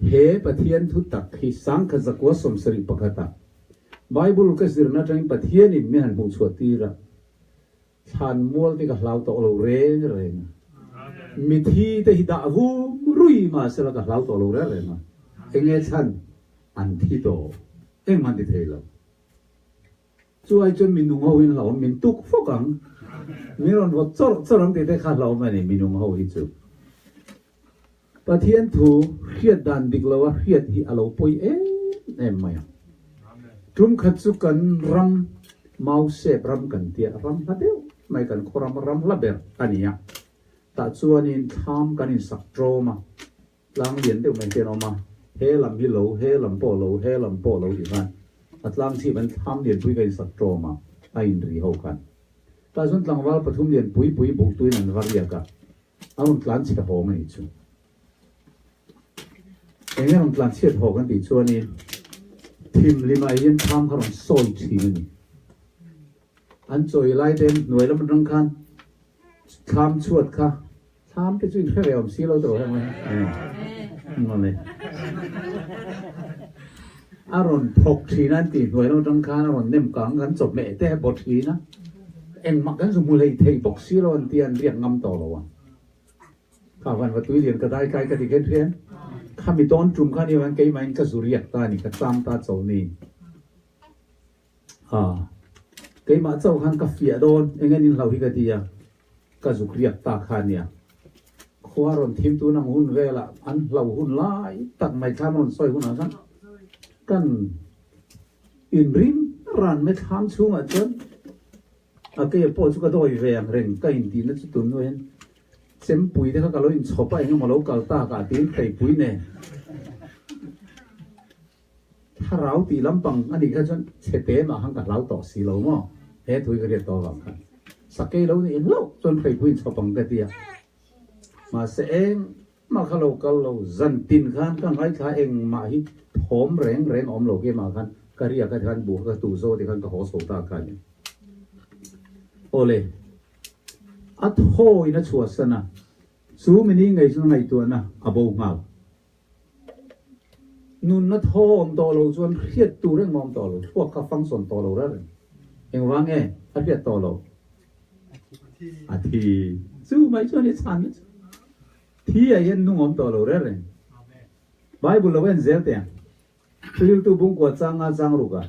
He Pathian thu tak hi 1971 ah Bible ka zirna atangin Pathianin min han hmuhchhuah tir a, thlan mual te ka hlau tawh lo reng reng a, mithi te hi dah vum rui mahsela ka hlau tawh lo reng reng a, enge chhan an thi tawh engmah an ti thei lo. Chu ai chuan minung ho in hlauhawm min tuk fawk ang, min rawn vawt chawrh chawrh ang tih te kha hlauhawm a ni minung ho hi chu. Pathian thu hriat dan dik lo a hriat hi a lo pawi em em mai ang. Tum khat chu kan ram Mausep ram kan tia ram hla deuh mai kan khaw ram ram hla ber a ni a. Tah chuanin thlam kan insak ṭawm a, tlang lian deuh mai hian a awm a, he lam hi lo, he lam pawh lo, he lam pawh lo tih khan a tlang chhip an thlam lian pui kan insak ṭawm a, a inri ho khan. Tah chuan tlangval pathum lian pui pui buhtuin an va riak a. A rawn tlan chhe hawng a nih chu. Eng nge rawn tlan chhiat haw kan tih chuanin thim limah hian thlam kha rawn sawi thin a ni. An chawi lai te hnuai lam atang khan thlam chhuat kha thlam te chu in hre ve awm si lo tawh heng mai. A rawn thawk thin a an tih hnuai lam atang khan a rawn nem kang kan chawhmeh te a bawt thin a. Engmah kan zu hmu hlei thei bawk si lo an ti a, an riak ngam tawh lo a. Kha van va tui lian ka dai kai ka ti khen thian. Kha mi dawn tum kha ni avang keimahin ka zu riak ta a ni, ka cham ta cho ni. Ha, keimah chauh khan ka fiah dawn, eng en in hlau hi ka ti a, ka zuk riak ta kha a nia. Khua rawn thim tun ang hun velah an hlau hun lai tak mai thlam rawn sawi hunah khan kan Inring ran mai thlam chhungah chuan a ke pawh chu ka dawi ve ang reng ka intihna chu tun hnu hian chempui te kha ka lo inchhawp a engemaw lo kal tak ah tiin hreipui nen thlarau tih lampang a nih kha chuan chhe te mah khan ka hlau tawh si lo maw he thu hi ka riat tawh avang khan sakei lo nih hlauh chuan hreipui inchhawp ang ka ti a mahse eng Mah kha lo kal lo, zan tin khan ka ngaithla engmah hi thawm reng reng a awm lo keimah khan ka riak a tikhan buh kha ka tuh zo tikhan ka haw chho ta kha a ni. Awle, a thawiin a chhuahsan a, chu mini ngei chu ngaihtuahna a bo nghal. Nunna thaw awm tawh lo chuan hriat tur engmah awm tawh lo, thluak kha function tawh lo reng reng. Engvang nge a hriat tawh loh? A thi. Chu mai chuan i chhan na chu. Thi ah hian nung awm tawh lo reng reng. Bible lo en zel teh ang. Thuriltu bungkua changa chang ruk ah.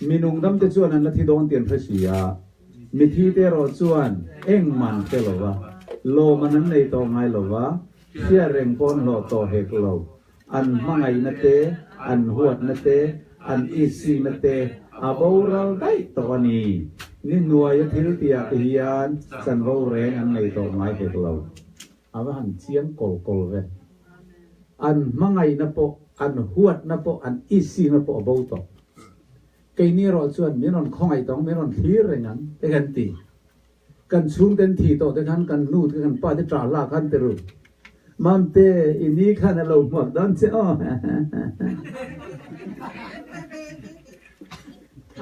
Mi nungdam te chuan an la thi dawn tih an hre si a, mithi te erawh chuan engmah an hre lo va, lawm an an nei tawh ngai lo va, hriat reng pawh an hlawh tawh hek lo. An hmangaihna te, an huatna te, an itsikna te a boral daih tawh a ni. Ni hnuaia thil tihah te hian chanvo reng an nei tawh ngai hek lo. A va han chiang kawl kawl ve. An hmangaihna pawh, an huatna pawh, an itsikna pawh a bo tawh. Keini erawh chuan min rawn khawngaih tawng, min rawn thlir reng ang te kan ti. Kan chhungten thi tawh te khan kan nu te kan pa te ṭah hlak khan ti ru. Mamte, i ni khan a lo hmuak dawn che aw.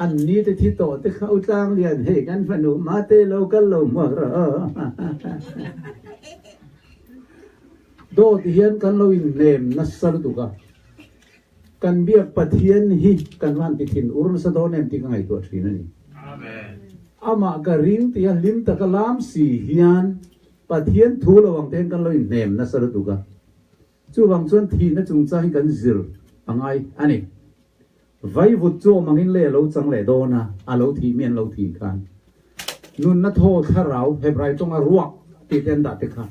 An ni te thi tawh te kha u tlang lian hei kan fanu mate lo kal lo hmuak rawh aw. Dawt hian kan lo inhnem nasa lutuk a. Kan biak Pathian hi kan van ti thin ur nasa dawn em tih ka ngaihtuah thin a ni. Amah ka ring tia hlim taka lam si hian Pathian thu lo ang te hian kan lo inhnem nasa lutuk a. Chuvang chuan thihna chungchang hi kan zir a ngai a ni. Vaivut chu awm angin lei a lo chang leh dawn a, a lo thih mi an lo thih khan nunna thaw thlarau Hebrai tawnga ruak tih te an dah te kha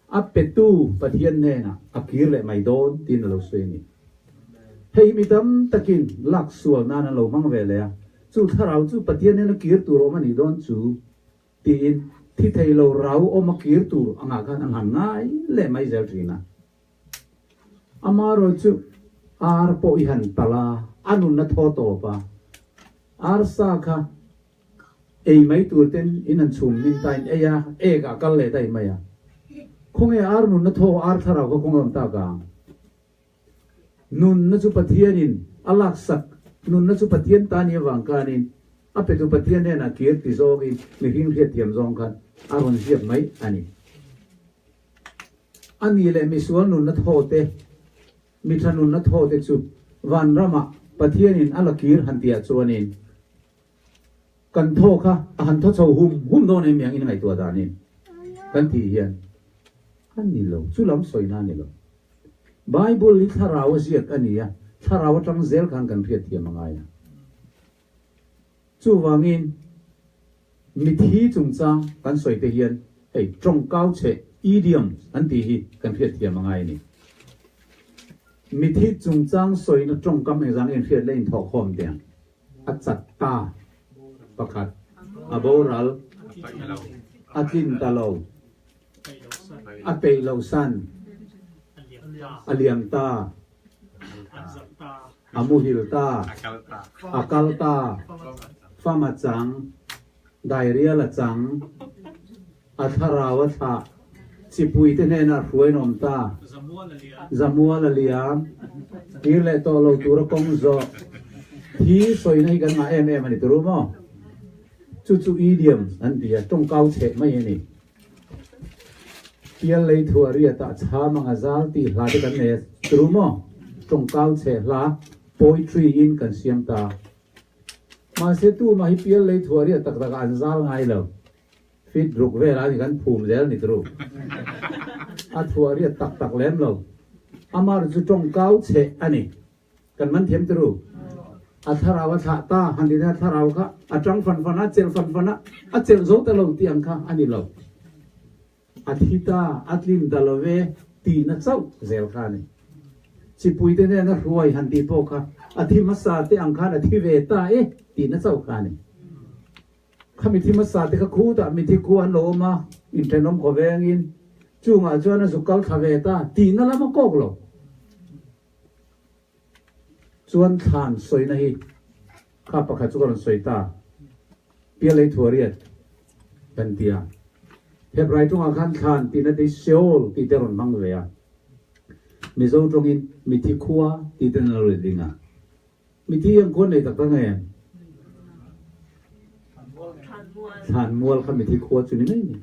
A petu Pathian hnenah a kir leh mai dawn tiin a lo sawi a ni. Hei hi mi tam takin lak sual nan an lo hmang ve leh a, chu thlarau chu Pathian hnena kir tur awm a nih dawn chu tiin thi thei lo rau awm a kir tur angah khan an han ngai leh mai zel thin a. Amaherawhchu ar pawh i han talh a, a nun a thaw tawp a, arsa kha Ei mai tur ten in an chhum min ta in ei a, ek ah kal leh daih mai a. Khawnge ar nunna thaw ar thlarau kha khawnge awm tak ang? Nunna chu Pathian in a laksak, nunna chu Pathian ta ni avang khanin a petu Pathian hnenah kir ti zawngin mihring hriatthiam zawng khan a rawn ziak mai a ni. A ni leh misual nunna thaw te, mi tha nunna thaw te chu vanramah Pathianin a la kir han tihah chuanin, Kan thaw kha a han thaw chho hum hum dawn em yang in ngaihtuah danin kan tih hian a ni lo, chu lam sawina a ni lo. Bible hi thlarau a ziak a ni a, thlarau atang zel khan kan hriat thiam a ngai a. Chuvangin mithi chungchang kan sawi te hian hei tawngkau cheh, idioms, an tih hi kan hriat thiam a ngai a ni. Mithi chungchang sawina tawngkam engzah nge inhriat leh inthawhkhawm teh ang? A chat ta pakhat, a boral, a tlin ta lo, a peih lo san, a liam ta, a muhil ta, a kal ta, fam a chang, dairial a chang, a thlarau a thlah, chipuite hnenah hruai an awm ta, Zamual a liam, kir leh tawh lo tura kawng zawh, thi sawina hi kan ngah em em a ni turu maw? Chu chu idioms an ti a, tawngkau chheh mai a ni. Pial lei thuah riatah chham anga zal tih hla te kan nei a turu maw? Tawngkau chheh hla, poetry, in kan siam ta. Mahse tumah hi pial lei thuah riat tak takah an zal ngai lo. Fit ruk vel a ni kan phum zel ni turu. A thuah riat tak tak lem lo. Amar chu tawngkau cheh a ni. Kan man thiam turu. A thlarau a thlah ta han ti a thlarau kha a tang fan fan a, chelh fan fan a, a chelh zo ta lo tih ang kha a ni lo. A thi ta, a tlin ta lo ve tihna chauh zel kha a ni. Chipuite nena hruai han tih pawh kha a thi hmasa te ang khan a thi ve ta e tihna chauh kha a ni. Kha mithi hmasa te kha khutah mithi khu an lo awm a, inthenawm khaw vengin chungah chuan a zuk kal thla ve ta tihna lam a kawk lo. Chuan thlan sawina hi kha pakhat chu ka rawn sawi ta, Pialei Thuariat kan ti a. Hebrai tawngah khan thlan tihna te hi Sheol tih te a rawn hmang ve a. Mizo tawngin mithi khua tih ten an lo let ding a. Mithi ang khuan nei tak tak nge? Thlan mual kha mithi khua chu ni mai ni.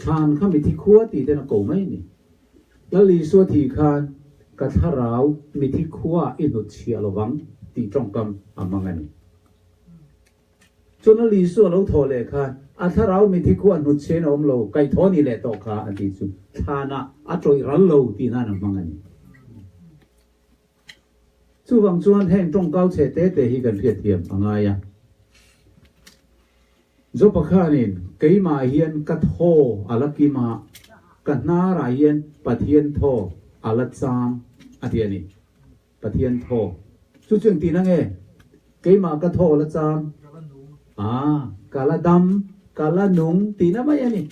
Thlan kha mithi khua tih ten a ko mai ni. Lal Isua thi khan ka thlarau mithi khua i hnut chhiah lovang tih tawngkam a hmang a ni. Chuan Lal Isua lo thawh leh khan a thlarau mithi khua hnut chhiahin a awm lo, kaihthawh a nih leh tawh kha a tih chu thlanah a tawih ral lo tih nan a hmang a ni. Chuvang chuan heng tawngkau chhe te te hi kan hriatthiam a ngai a. Jopa khanin, Keimah hian ka thaw a la kim a, ka hnarah hian Pathian thaw a la cham, a ti a ni. Pathian thaw. Chu chu engtin a nge? Keimah ka thaw la cham. Ah, ka la dam, ka la nung tihna mai a ni.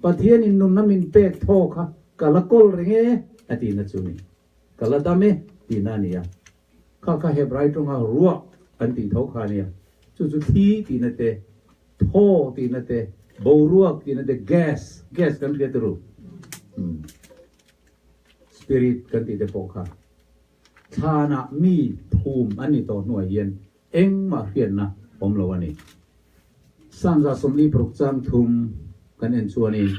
Pathian in nunna min pek thaw kha ka la kawl reng e a tihna chu ni. Ka la dam e tihna a ni a. Kha kha Hebrai tawnga ruah kan tih tho kha a nia. Chu chu thli tihna te, thaw tihna te, boruak tihna te, gas, gas kan hria turu. Umm. Spirit kan tih te pawh kha thlanah mi phum an ni tawh hnuah hian engmah hriatna awm lo a ni. Sanza 46 chang thum kan en chuanin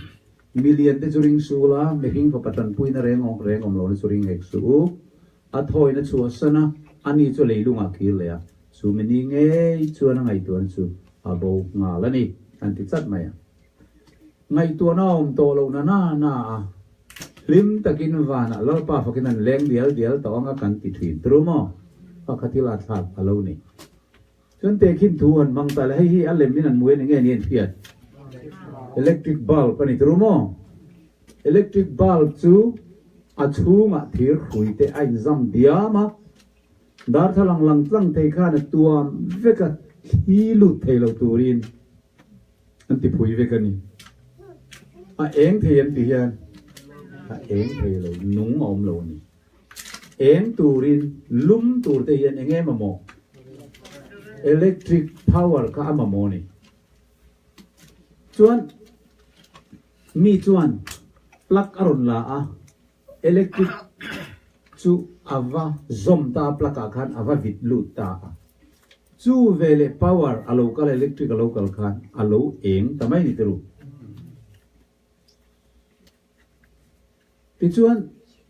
milian te chu ring su la, mihring fapa tanpuina reng reng awm lohna chu ring hek suh u. A thawina chhuahsan a, ani chu leilungah khir leh a, chu mi ni ngei chuan a ngaihtuahna chu a bo nghal a ni, an ti chat mai a. Ngaihtuahna a awm tawh loh na na na a, hlim takin vanah Lalpa fakin an leng dial dial tawh anga kan ti thin tru maw? Kha kha thil a thlak a lo ni. Chuan tehkhin thu han hmang ta le, hei hi a lem in an hmu en enge ni an hriat? Electric bulb a ni tru maw? Electric bulb chu a chhungah thir hrui te a inzam diam a, darthlalang lang tlang thei khan a tuam vek a, thli lut thei lo turin An ti phui vek a ni. A eng thei an ti hian a eng thei lo, nung a awm lo a ni. Eng turin lum tur te hian eng nge mamawh? Electric power kha a mamawh a ni. Chuan mi chuan plug a rawn la a, electric chu a va zawm ta a, plug ah khan a va vit lut ta a. Chu veleh power a lo kal electric a lo kal khan a lo eng ta mai ni te ru. Tichuan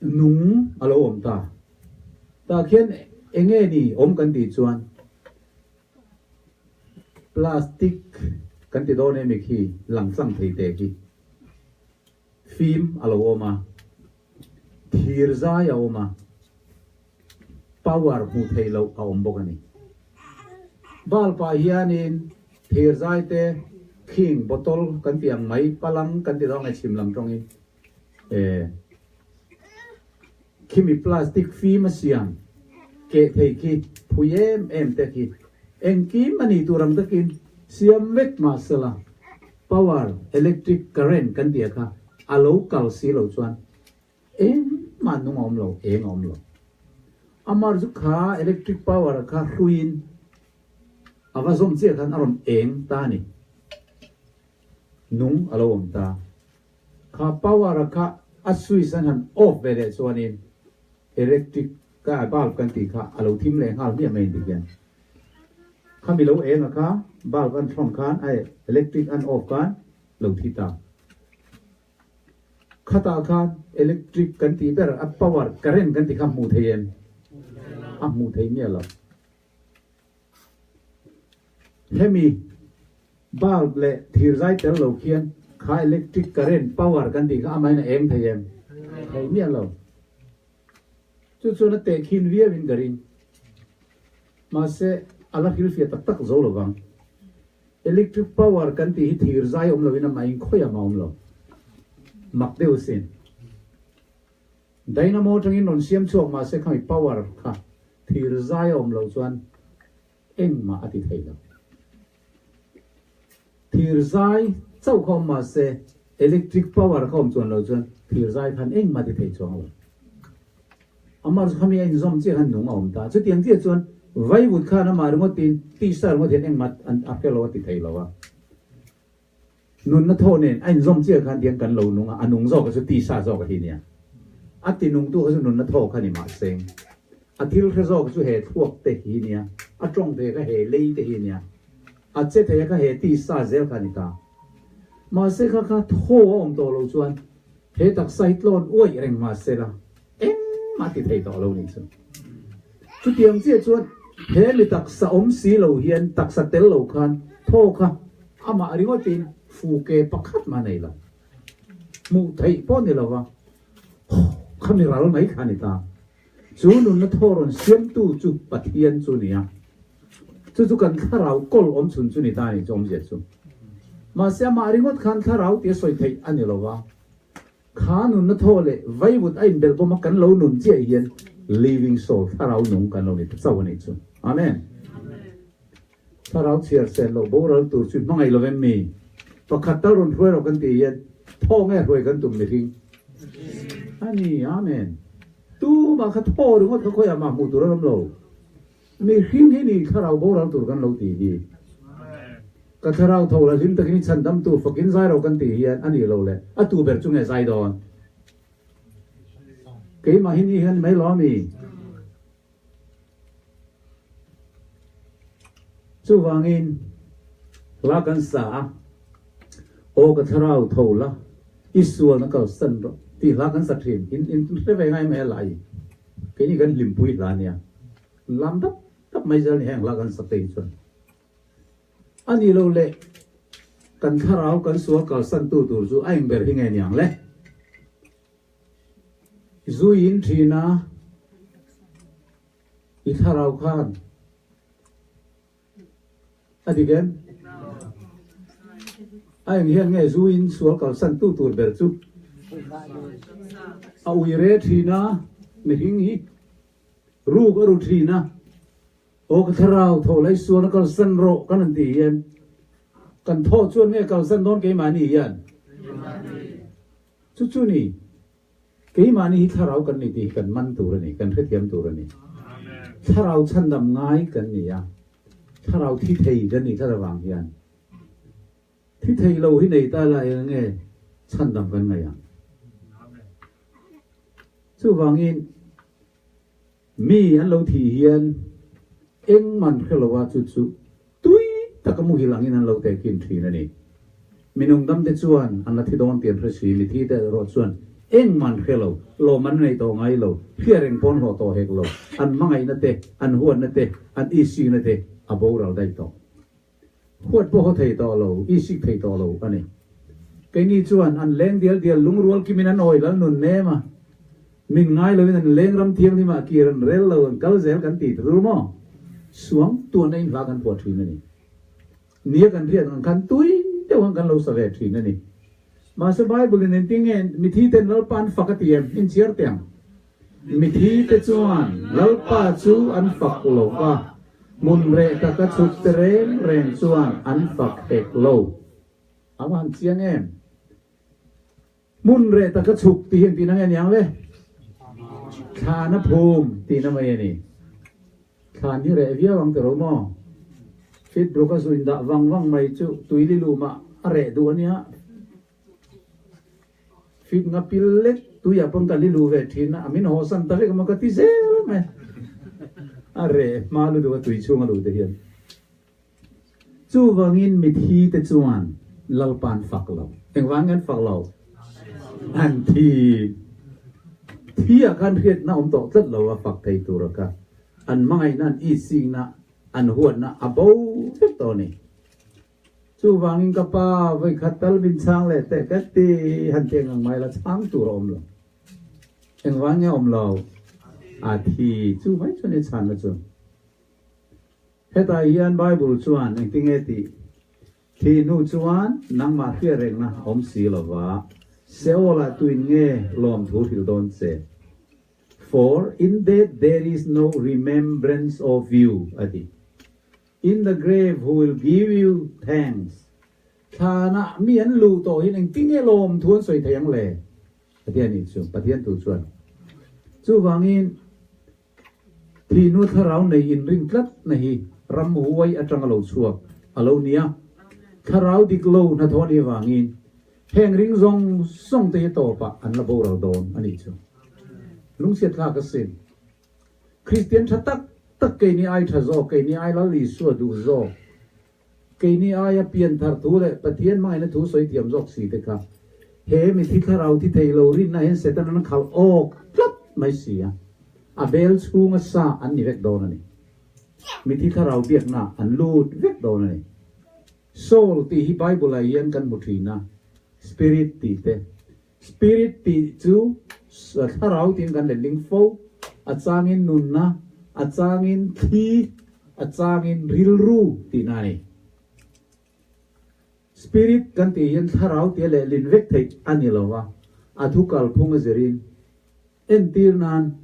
nung a lo awm ta. Tah khian enge ni awm kan tih chuan plastic kan ti dawn em i khi lang tlang thei te khi fim a lo awm a, thir zai a awm a. Power hmuh theih loh a awm bawk a ni. Bulb ah hianin thirzai te khing bottle kan tih ang mai palang kan ti dawn nge chhim lam tawngin eh khimi plastic fim a siam keh thei khi phui em em te khi engkim a ni tur ang takin siam vek mahsela power electric current kan tih a kha a lo kal si lo chuan Engmah nung a awm lo, eng a awm lo. Amar chu kha electric power kha hruiin a va zawm chiah khan a rawn eng ta a ni. Nung a lo awm ta. Kha power kha a switch an han off ve leh chuanin electric ka bulb kan tih kha a lo thim leh nghal hmiah mai inti hian. Khami lo eng a kha bulb an thlawn khan a electric an off khan lo thi ta. Khatah khan electric kan tih ber a power current kan tih kha hmuh thei em? A hmuh thei miah lo. Hemi bulb leh thirzai tel lo khian kha electric current power kan tih kha amahin a eng thei em? Thei miah lo. Chu chuan a tehkhin viau in ka ring. Mahse a la hrilhfiah tak tak zo lovang. Electric power kan tih hi thir zai awm loin amah in khawiah mah awm lo. Mak deuh asin. Dynamo atangin rawn siam chhuak mahse khami power kha thir zai a awm loh chuan engmah a ti thei lo. Thir zai chauh kha awm mahse electric power kha awm chuan loh chuan thir zai khan engmah a ti thei chuang lo. Amah chu khami a inzawm chiah khan nung a awm ta. Chutiang chiah chuan vaivut khan amah ringawtin tisa ringawt hian engmah a hre lo a ti thei lo a. Nunna thaw nen a inzawm chiah khan tiang kan lo nung a, a nung zawk chu tisa zawk a hi nia. A ti nungtu kha chu nunna thaw kha ni mahse a thil hre zawk chu he thluak te hi nia, a tawng thei kha he lei te hi nia, a che thei kha he tisa zel kha a ni ta. Mahse kha kha thaw a awm tawh lo chuan He taksa hi tlawn uaih reng mah se la, engmah ti thei tawh lo nih chu. Chutiang chiah chuan he mi taksa awm si lo hian taksa tel lo khan thaw kha amah ringawtin fu ke pakhat mah nei lo. Hmuh theih pawh ni lo va, haw kha mi ral mai kha a ni ta. Chu nunna thaw rawn siamtu chu Pathian chu ni a. Chu chu kan thlarau kawl awm chhun chu ni ta a ni chu awmzia chu. Mahse amah ringawt khan thlarau tia sawi theih a ni lo va. Kha nunna thaw leh vaivut a inbelh bawm a kan lo nun chiah hian living soul thlarau nung kan lo ni ta chauh a nih chu. Amen. Thlarau chhiar sen loh boral tur chu hmangaih lo em mi? Pakhat tal rawn hruai rawh kan tih hian thaw nge hruai kan tum mihring a ni. Amen. Tumah kha thaw ringawt kha khawiah mah hmuh tur a awm lo. Mihring hi ni thlarau boral tur kan lo tih hi. Ka thlarau tho la hlim takin i chhandam tu fakin zai rawh kan tih hian a nih lo le a tu ber chu nge zai dawn? Keimah hi ni hian mai lo ami? Chuvangin hla kan sa a, Aw ka thlarau tho la, i sualna kalsan rawh tih hla kan sa thin. In in hre ve ngai mai a lai. Keini kan hlimpui hla nia. Lam dap dap mai zel ni heng hla kan sa te hi chuan. A nih loh leh kan thlarau kan sual kalsan tu tur chu a eng ber hi nge niang le? Zui in thin a, i thlarau khan a dik em? A eng hian nge zu in sual kalsan tu tur ber chu? A ui re thin a, mihring hi ruk a ru thin a, aw ka thlarau tho lai sual a kalsan rawh kan han tih hian kan thawh chuan nge kalsan dawn keimahni hian? Chu chu ni, keimahni hi thlarau kan ni tih hi kan man tur a ni, kan hrethiam tur a ni. Thlarau chhandam ngai kan ni a, thlarau thi thei kan nih tlat avang hian thi thei lo hi nei ta la eng nge chhandam kan ngaih ang? Chuvangin mi an lo thih hian engman hre lo a, chu chu tui taka muhil angin an lo tehkhin thin a ni. Minung damte chuan an la thi dawn tih an hre si, mithi te erawh chuan engman hre lo, lawm an nei tawh ngai lo, hriat reng pawn hlawh tawh hek lo, an hmangaihna te, an huatna te, an isina te a boral daih tawh. Huat pawh haw thei tawh lo, isik thei tawh lo a ni. Keini chuan an leng dial dial lungrual kimin an awi lal nun nem a, min ngai loin an leng ram thianghlim ah kir an rel lo, an kal zel kan ti ta ru maw? Suang tuan a inhla kan phuah thin a ni. Nia kan hriat ang khan tui deuh ang kan lo sa ve thin a ni. Mahse Bible in engtin nge mithi ten Lalpa an fak a ti em? Inchhiar teh ang. Mithi te chuan Lalpa chu an fak lo va, hmun reh taka chhuk te reng reng chuan an fak hek lo. A va han chiang em? Hmun reh taka chhuk tih hi engtin ang nge niang le? Thlan a phum tihna mai a ni. Thlan hi reh viau ang tiro maw? Fit ruk a zuin dah vang vang mai chu tuili lumah a reh duh a nia. Fit nga pil lek tui ah pawn ka li lu ve thin a, a min haw san ta vek emaw ka ti zel mai. A reh hma lutuk a tui chhung a luh te hian. Chuvangin mithi te chuan Lalpa an fak lo. Engvang nge an fak lo? An thi. Thi ah khan hriatna awm tawh tlat lo a fak thei tur a kha. An hmangaihna, an isingna, an huatna a bo vek tawh a ni. Chuvangin ka pa vawikhat tal min chhang leh teh ka ti han ti ang mai la chhang tur a awm lo. Engvang nge awm lo? A thi. Chu mai chuan i chhanna chu. Hetah hian Bible chuan engtinge tih? Thih hnu chuan nangmah hriat rengna awm si lova, Seol-ah tuin nge lawmthu hrilh dawn che? For in death there is no remembrance of you, a ti. In the grave who will give you thanks? Thlanah mi an luh tawh hian engtinge lawmthu an sawi thei ang le? A ti a nih chu, Pathian thu chuan. Chuvangin. Thihnu thlarau nei inring tlat na hi ram huai atang a lo chhuak a lo nia. Thlarau dik lo hnathawh anih avangin heng ring zawng zawng te hi tawpah an la boral dawn a nih chu. Lungchhiat thlak asin. Kristian tha tak tak keini ai tha zawk, keini ai Lal Isua duh zawk, keini aia pianthar thu leh Pathian hmangaihna thu sawi thiam zawk si te kha he mithi thlarau thi thei lo rinna hian Satan an khalh awk tlat mai si a, a bel chhunga sa an ni vek dawn a ni. Mithi thlarau biakna an lut vek dawn a ni. Soul tih hi Bible ah hian kan hmu thin a, spirit tih te. Spirit tih chu thlarau tiin kan letling fo. A changin nunna, a changin thli, a changin rilru tihna a ni. Spirit kan tih hian thlarau tia lehlin vek theih a ni lo va, a thu kalphung a zirin. Entir nan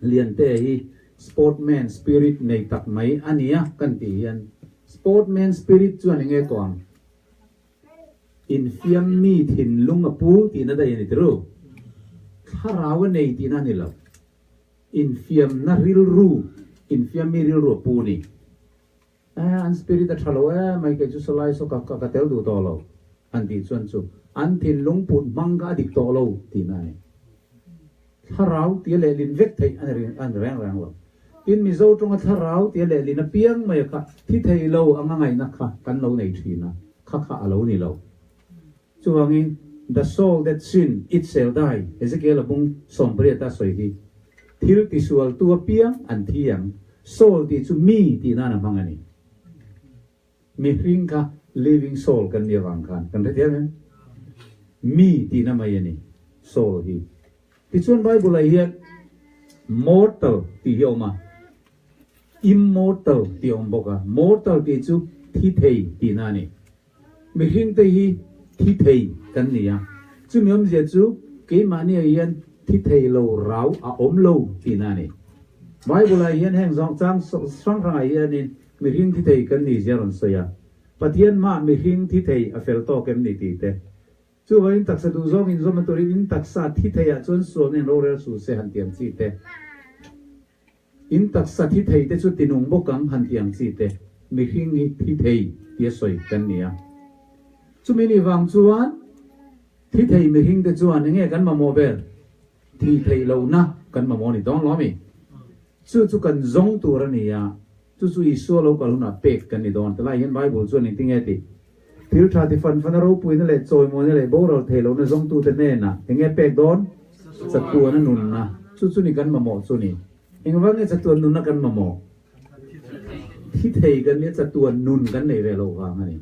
Liante hi sportman spirit nei tak mai a nia kan tih hian sportman spirit chuan enge kawh ang? Infiam mi thinlung a pu tihna daih a ni tirh u. Thlarau a nei tihna a ni lo. Infiamna rilru, infiam mi rilru a pu a ni. Eh, an spirit a tha lo em mai, kei chu sawlai saw ka ka tel duh tawh lo, an tih chuan chu an thinlung put hmang kha a dik tawh lo tihna a ni. Thlarau tia lehlin vek theih a ni a ni reng reng lo. Tin, Mizo tawnga thlarau tia lehlin apiang mai kha thi thei lo anga ngaihna kha kan lo nei thin a, kha kha a lo ni lo. Chuvangin, The soul that sin, it shall die, Ezekiel a bung 80 a sawi hi. Thil tisualtu apiang an thi ang. Soul tih chu mi tih nan a hmang a ni. Mihring kha living soul kan nih avang khan kan hrethiam em? Mi tihna mai a ni soul hi. Tichuan Bible-ah hian mortal tih hi a awm a, immortal tih a awm bawk a. Mortal tih chu thi thei tihna a ni. Mihring te hi thi thei kan ni a, chumi awmzia chu keimahniah hian thi thei lo rau a awm lo tihna a ni. Bible-ah hian heng zawng chang hrang hrangah hianin mihring thi thei kan ni zia a rawn sawi a, Pathian hmaah mihring thi thei a fel tawk em ni tih te. Chuvangin taksa duh zawng inzawm a turin in taksa thi theiah chuan sualna in rorel suh se han tiang chi te. In taksa thi thei te chu tinung bawk ang han ti ang chi te, mihring hi thi thei tia sawi kan ni a. Chumi ni vang chuan thi thei mihring te chuan enge kan mamawh ber? Thi theih lohna kan mamawh a ni dawn lo ami? Chu chu kan zawng tur a ni a, chu chu Isua lo kal hunah pek kan ni dawn. Tilai hian Bible chuan engtinge a tih? Thil tha ti fan fana ropuina leh chawimawina leh boral thei lohna zawngtute hnenah enge pek dawn? Chatuana nunna. Chu chu ni kan mamawh chu ni. Engvang nge chatuan nunna kan mamawh? Thi thei kan nia chatuan nun kan nei ve loh vang a ni.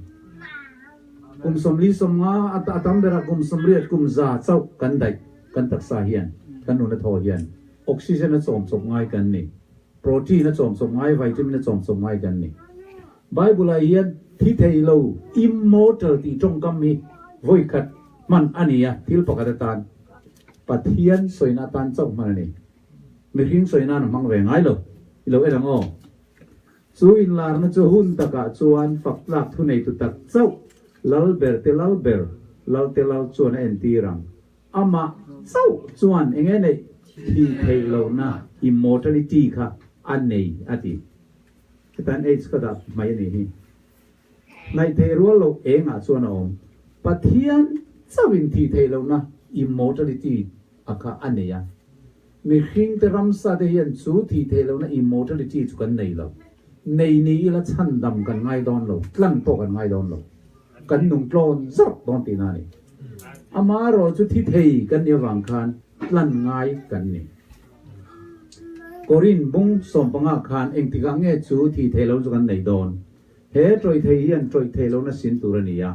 Kum 40 50 a tam berah kum 80 kum 100 chauh kan daih kan taksa hian kan nuna thaw hian oxygen a chawm chawp ngai kan ni. Protein a chawm chawp ngai, vitamin a chawm chawp ngai kan ni. Bible-ah hian thi thei lo, immortal, tih tawngkam hi vawi khat hman a ni a, thil pakhat atan Pathian sawina atan chauh hman a ni. Mihring sawina an hmang ve ngai lo. I lo en ang aw. Chu inlarna chu hun takah chuan fak tlak thuneitu tak chauh lal ber te lal ber, lal te lal chuan a entir ang. Amah chauh chuan eng nge neih thih theih lohna, immortality, kha a nei a ti. Hetan H ka dah mai a nih hi. Hnaih theih rual loh engah chuan a awm. Pathian chauhin thih theih lohna, immortality, a kha a nei a. Mihringte ramsa te hian chu thih theih lohna, immortality, chu kan nei lo. Nei ni ila chhandam kan ngai dawn lo, tlan pawh kan ngai dawn lo. Kan nung tlawn zawk dawn tihna a ni. Amaherawh chu thi thei kan nih avang khan tlan ngai kan ni. Korin bung 15 khan engtikah nge chu thi thei lo chu kan nei dawn? He tawih thei hian tawih thei lohna sin tur a ni a,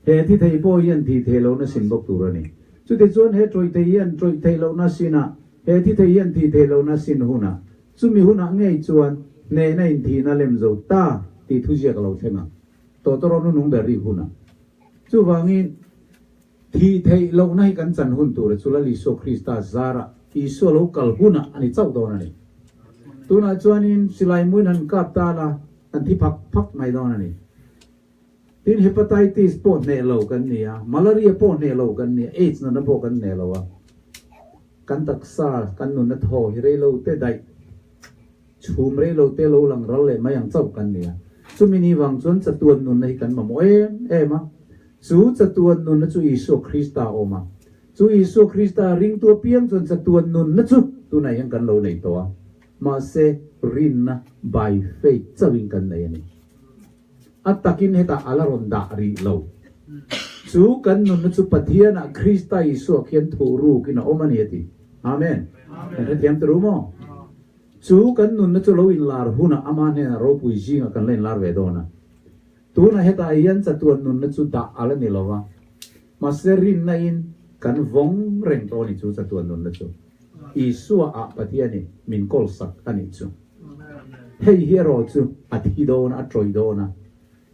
he thi thei pawh hian thi thei lohna sin bawk tur a ni. Chutichuan he tawih thei hian tawih thei lohna sin a, he thi thei hian thi thei lohna sin hunah, chumi hunah ngei chuan hnehna in thihna lem zo ta tih thuziak a lo thleng ang. Tawtawraw nu nung ber rik hunah. Chuvangin. Thih theih lohna hi kan chan hun tur a chu Lal Isua Krista zarah Isua lo kal hunah a ni chauh dawn a ni. Tunah chuanin silai muin han kap ta la, kan thi phak phak mai dawn a ni. Tin, hepatitis pawh hneh lo kan ni a, malaria pawh hneh lo kan ni a, aids nunna pawh kan hneh lo a. Kan taksa, kan nunna thaw hi rei lo te daih, chhum rei lo te lo lang ral leh mai ang chauh kan ni a. Chumi ni vang chuan chatuan nunna hi kan mamawh em em a. Chu chatuan nunna chu Isua Krista a awm a. Chu Isua Krista ringtu apiang chuan chatuan nunna chu tunah hian kan lo nei tawh a. Mahse, rinna, by faith, chauhin kan nei a ni. A takin hetah a la rawn dah rih lo. Chu kan nunna chu Pathianah Krista Isua khian thuh rukin a awm a ni a ti. Amen. Kan hrethiam ta ru maw? Chu kan nunna chu lo inlar hunah ama hnenah ropui zingah kan la inlar ve dawn a. Tunah hetah hian chatuan nunna chu dah a la ni lo va, mahse rinna in kan vawng reng tawh a ni chu chatuan nunna chu. Isua ah Pathianin min kawl sak a nih chu. Hei hi erawh chu a thi dawn a, a tawih dawn a.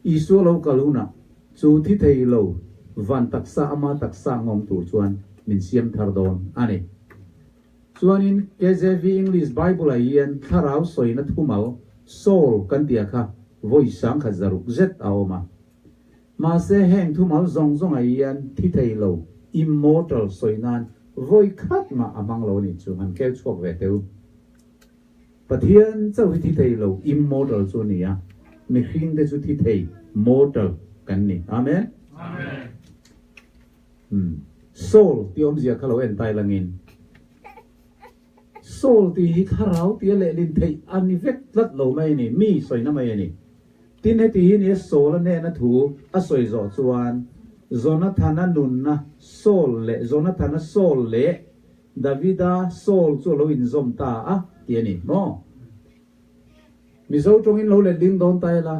Isua lo kal hunah chu thi thei lo van taksa ama taksa ngawm tur chuan min siam thar dawn a ni. Chuanin KJV English Bible-ah hian thlarau sawina thumal soul kan tih kha vawi sangkhat zaruk zet a awm a. Mahse heng thumal zawng zawngah hian thi thei lo, immortal, sawi nan vawi khat mah a hmang lo a nih chu han kel chhuak ve teu. Pathian chauh hi thi thei lo, immortal, chu a ni a, mihring te chu thi thei, mortal, kan ni. Amen. Amen. Umm. Soul tih awmzia kha lo en tai langin. Soul tih hi thlarau tia lehlin theih a ni vek tlat lo mai a ni, mi sawina mai a ni. Tin heti hi nia Saul a hnena thu a sawi zawh chuan Jonathana nunna Saul leh Jonathana Saul leh Davida Saul chu a lo inzawm ta a ti a ni maw? Mizo tawngin lo let ding dawn ta ila,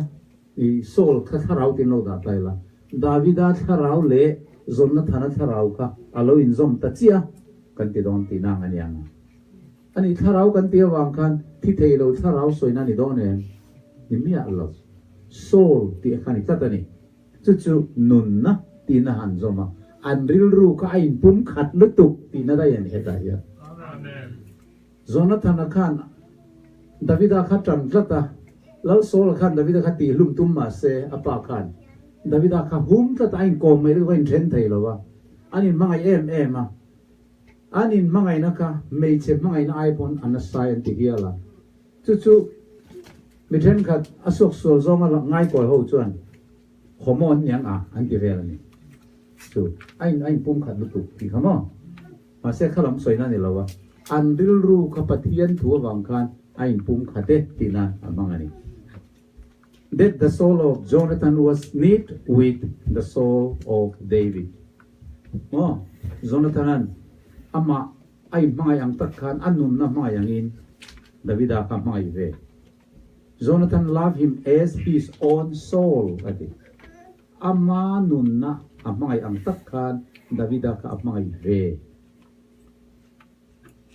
i Saul kha thlarau tiin lo dah ta ila, Davida thlarau leh Jonathana thlarau kha a lo inzawm ta chiah kan ti dawn tihna ang a ni ang a. A nih thlarau kan tih avang khan thi thei lo thlarau sawina a ni dawn em? Ni miah lo. Soul tih a kha ni tlat a ni. Chu chu nunna tihna han zawm a, an rilru kha a inpum khat lutuk tihna daih a ni hetah hian. Jonathana khan Davida kha tan tlat a, Lal Saul-a khan Davida kha tihhlum tum mah se a pa khan Davida kha hum tlat a, a inkawm mai lutuk a inthen thei lo a, an inhmangaih em em a. An inhmangaihna kha hmeichhe hmangaihna ai pawn a nasai an ti hial a, chu chu mi thenkhat a suaksual zawnga ngaikawi ho chuan homo an niang a an ti vel a ni. Chu a in a inpumkhat lutuk tih kha maw? Mahse kha lam sawina a ni lo a, an rilru kha Pathian thu avang khan a inpumkhat e tihna a hmang a ni. That the soul of Jonathan was knit with the soul of David. Maw? Jonathan-a'n amah a inhmangaih ang tak khan a nunna hmangaih angin Davida kha hmangaih ve. Jonathan loved him as his own soul a ti. Ama nunna a hmangaih ang tak khan Davida kha a hmangaih ve.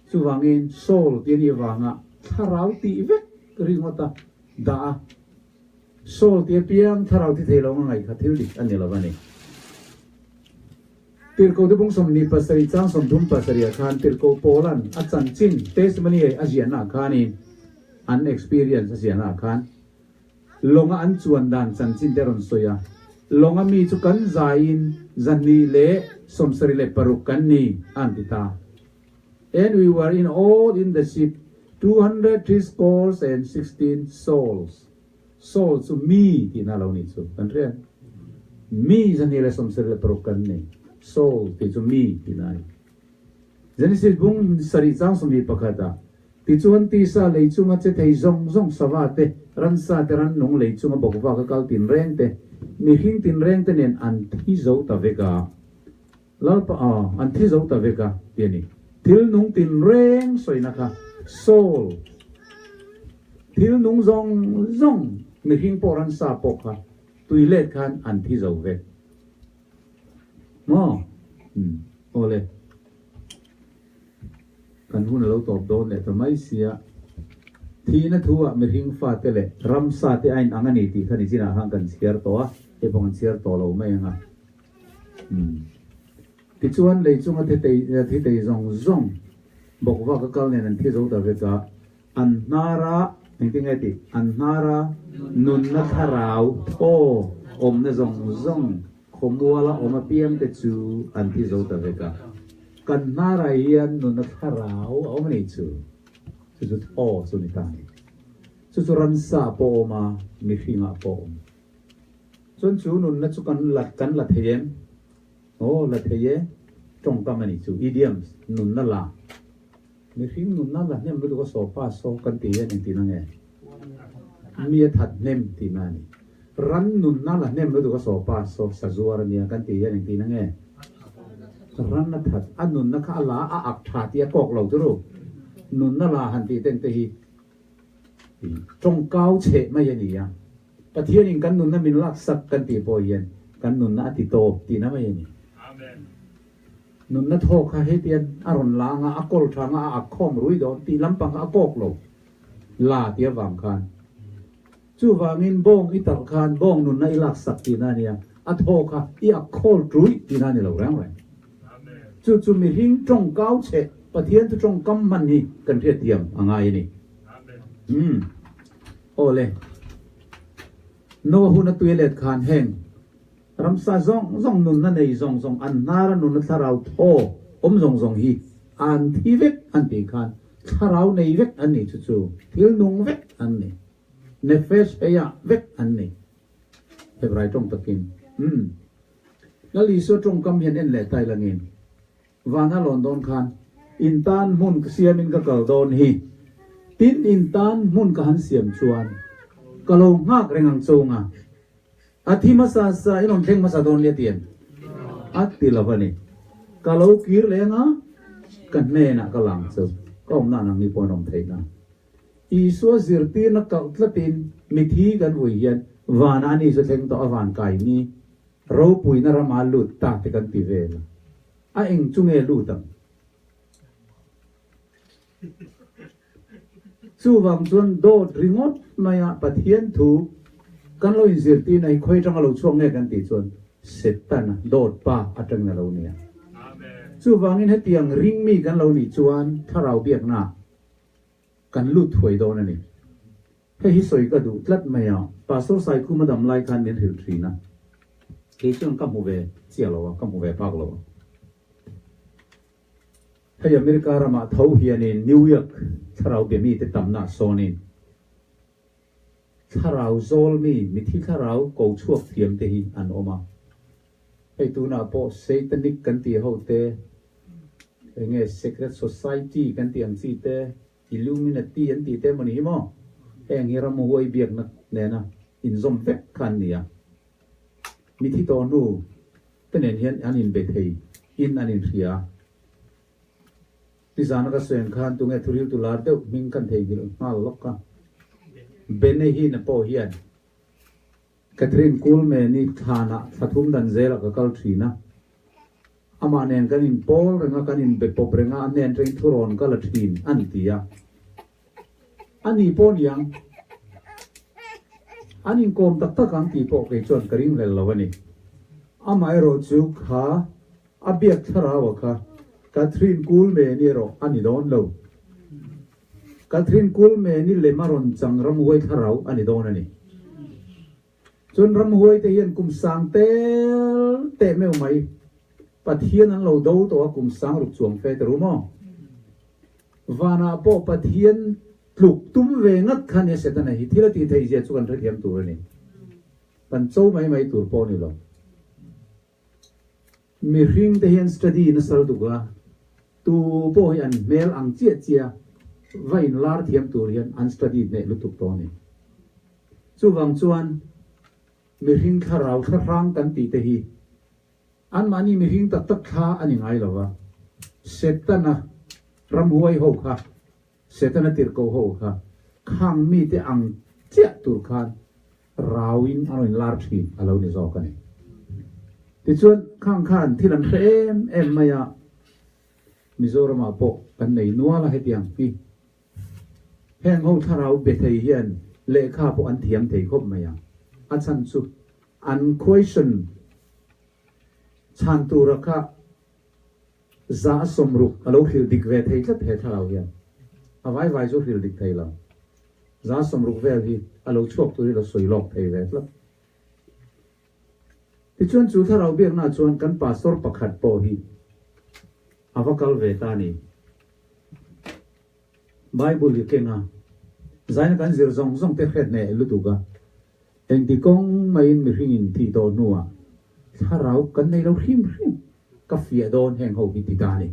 Chuvangin Saul tih a nih avanga thlarau tih vek ringawt a dah a, Saul tih apiang thlarau ti thei lo nga ngaih kha thil dik a ni lo a ni. Tirhkohte bung 27 chang 37 ah khan Tirhkoh Paula'n a chanchin testimony a ziahna ah khanin an experience a ziahna ah khan Lawnga an chuan dan chanchin te a rawn sawi a, Lawnga mi chu kan zaiin 276 kan ni, a an ti ta. And we were in all in the ship 200 three scores and 16 souls. Soul chu mi tihna a lo nih chu kan hria. Mi 276 kan ni. Soul tih chu mi tihna a ni. Genesis bung sarih chang 21 ah, Tichuan tisa lei chunga che thei zawng zawng sava te, ransa te, rannung lei chunga bawkvak a kal tinreng te, mihring tinreng te nen an thi zo ta vek a. Lalpa a, an thi zo ta vek a, ti a ni. Thil nung tinreng sawina kha soul, thil nung zawng zawng, mihring pawh ransa pawh kha tui let khan an thi zo vek. Maw? Umm, awle. Kan hun a lo tawp dawn leh ta mai sia. Thihna thu ah mihring fate leh ramsa te a inang a ni tih kha nichinah khan kan chhiar tawh a, hei pawh kan chhiar tawh lo mai ang a. Umm. Tichuan lei chunga thi tei thi tei zawng zawng bawkvak a kal nen an thi zo ta vek a, an hnar a engtin nge tih? An hnar a nunna thlarau thaw awmna zawng zawng Khawmuala awm apiangte chu an thi zo ta vek a, kan hnarah hian nuna thlarau a awm a nih chu, chu chu thaw chu ni ta a ni. Chu chu ransa pawh a awm a, mihringah pawh a awm. Chuan chu nunna chu kan la kan la thei em? Aw, la thei e, tawngkam a nih chu, idioms, nunna la. Mihring nunna la hnem lutuk a sawpa saw kan tih hian engtin ange? Mi a that hnem tihna a ni. Ran nunna la hnem lutuk a sawpa saw sazuar a nia kan tih hian engtin ange? Ran a that, a nunna kha a la a ak tha tih a kawk lo chu ru. Nunna la han tih ten te hi tawngkau chheh mai a ni a. Pathianin kan nunna min laksak kan tih pawh hian kan nunna a ti tawp tihna mai a ni. Nunna thaw kha hetian a rawn la anga a kawl tha anga a ak khawm rui dawn tih lampang kha a kawk lo la tih avang khan. Chuvangin bawng i talh khan bawng nunna i laksak tihna a nia, a thaw kha i ak khawl ṭuih tihna a ni lo reng reng. Chu chu mihring tawngkau chhe Pathian thu tawngkam hman hi kan hriatthiam a ngai a ni. Umm. Aw le. Noah hun a tui let khan heng ramsa zawng zawng nunna nei zawng zawng an hnara nunna thlarau thaw awm zawng zawng hi an thi vek an tih khan thlarau nei vek an nih chu chu thil nung vek an ni. Nefesh heia vek an ni. Hebrai tawng takin. Umm. Lal Isua tawngkam hian en leh tai langin Van a lawn dawn khan in tan hmun ka siamin ka kal dawn hi. Tin in tan hmun ka han siam chuan ka lo nghak reng ang chunga a thi hmasa sa in rawn thleng hmasa dawn lia tian a ti lo a ni. Ka lo kir leng a, ka hnenah ka lang chu ka awmna nang ni pawh an awm theih na. Isua zirtirna kalh tlatin mithi kan vui hian vanah ani chu thleng tawh a van kai ni. Ropuina rama lut ta te kan ti vel a, a eng chu nge lut ang? Chuvang chuan dawt ringawt maia Pathian thu kan lo inzirtirna hi khawi atanga lo chhuak nge kan tih chuan Setana dawt pa atangin a lo nia. Chuvangin hetiang ringmi kan lo nih chuan thlarau biakna kan lut thuai dawn a ni. Hei hi sawi ka duh tlat mai a, Pastor Saikhuma dam lai khan min hrilh thin a, kei chuan ka hmu ve chiah lo a, ka hmu ve phak lo a. Hei America ramah tho hianin New York thlarau be mite tamna sawnin thlarau zawl mi, mithi thlarau ko chhuak thiam te hi an awm a. Hei tunah pawh Satanic kan tih ho te, enge Secret Society kan tih ang chi te, Illuminati an tih te emaw ni hi maw? Heng hi ramhuai biakna nena inzawm vek kha an ni a. Mithi tawh hnu te nen hian an inbe thei in an inhria a. Nizana ka sawi ang khan tunge thuril tu lar deuh hming kan theihnghilh nghal lawk a. Benehina pawh hian Catherine Kuhlman i thlanah thla thum dan zelah ka kal thin a. Amah nen kan inpawl reng a, kan inbe pawp reng a, a hnen atangin thurawn ka la thin a ni ti a. A ni pawh niang, an inkawm tak tak ang tih pawh kei chuan ka ringhlel lo a ni. Amaherawh chu kha a biak thlarau a kha Catherine Kuhlman i erawh a ni dawn lo. Catherine Kuhlman i lem a rawn chang ramhuai thlarau a ni dawn a ni. Chuan ramhuai te hian kum sang tel teh meuh mai Pathian an lo do tawh a kum sang ruk chuang fe ta ru maw? Vanah pawh Pathian tluk tum ve ngat kha nia Setana hi thil a tih theih zia chu kan hrethiam tur a ni. Kan cho mai mai tur pawh a ni lo. Mihring te hian study nasa lutuk a, tu pawh hi an hmel ang chiah chiah va inlar thiam tur hian an study hneh lutuk tawh a ni. Chuvang chuan mihring thlarau thla hrang kan tih te hi anmahni mihring tak tak thla a ni ngai lo va, Setana ramhuai ho kha, Setana tirhkoh ho kha khang mite ang chiah tur khan rauin an rawn inlar thin a lo ni zawk a ni. Tichuan khang khan thil an hre em em mai a, Mizoramah pawh kan nei nual a hetiang hi. Heng ho thlarau be thei hian lehkha pawh an thiam thei khawp mai a, a chhan chu an question chhan tura kha za a sawmruk a lo hrilh dik ve thei tlat he thlarau hian. A vai vai chu hrilh dik thei lo. Za 60 vel hi a lo chhuak tur hi lo sawi lawk thei ve tlat. Tichuan chu thlarau biakna chuan kan pastor pakhat pawh hi a va kal ve ta a ni. Bible hi keng a, zaina kan zir zawng zawng te hret hneh lutuk a, engti kawng maiin mihring in thih tawh hnuah thlarau kan nei lo hrim hrim, ka fiah dawn heng ho hi ti ta a ni.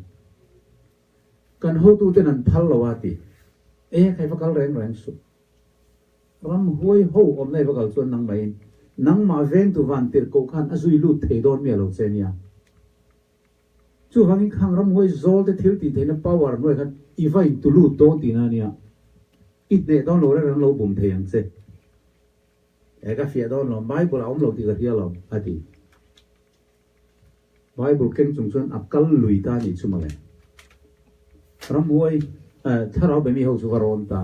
Kan hotuten an phal lo a ti. E, khai va kal reng reng suh. Ramhuai ho awmna i va kal chuan nangmahin nangmah vengtu vantirh koh khan a zui lut thei dawn mi a lo che nia. Chuvangin khang ramhuai zawl te thil tih theihna power hnuai khan i va in tu lut dawn tihna a nia. I hneh dawn lo reng reng lo bum thei ang che. E ka fiah dawn lo, Bible a awm lo tih ka hria lo, a ti. Bible keng chung chuan a kal lui ta a nih chu mawle. Ramhuai thlarau be mi ho chu va rawn ta.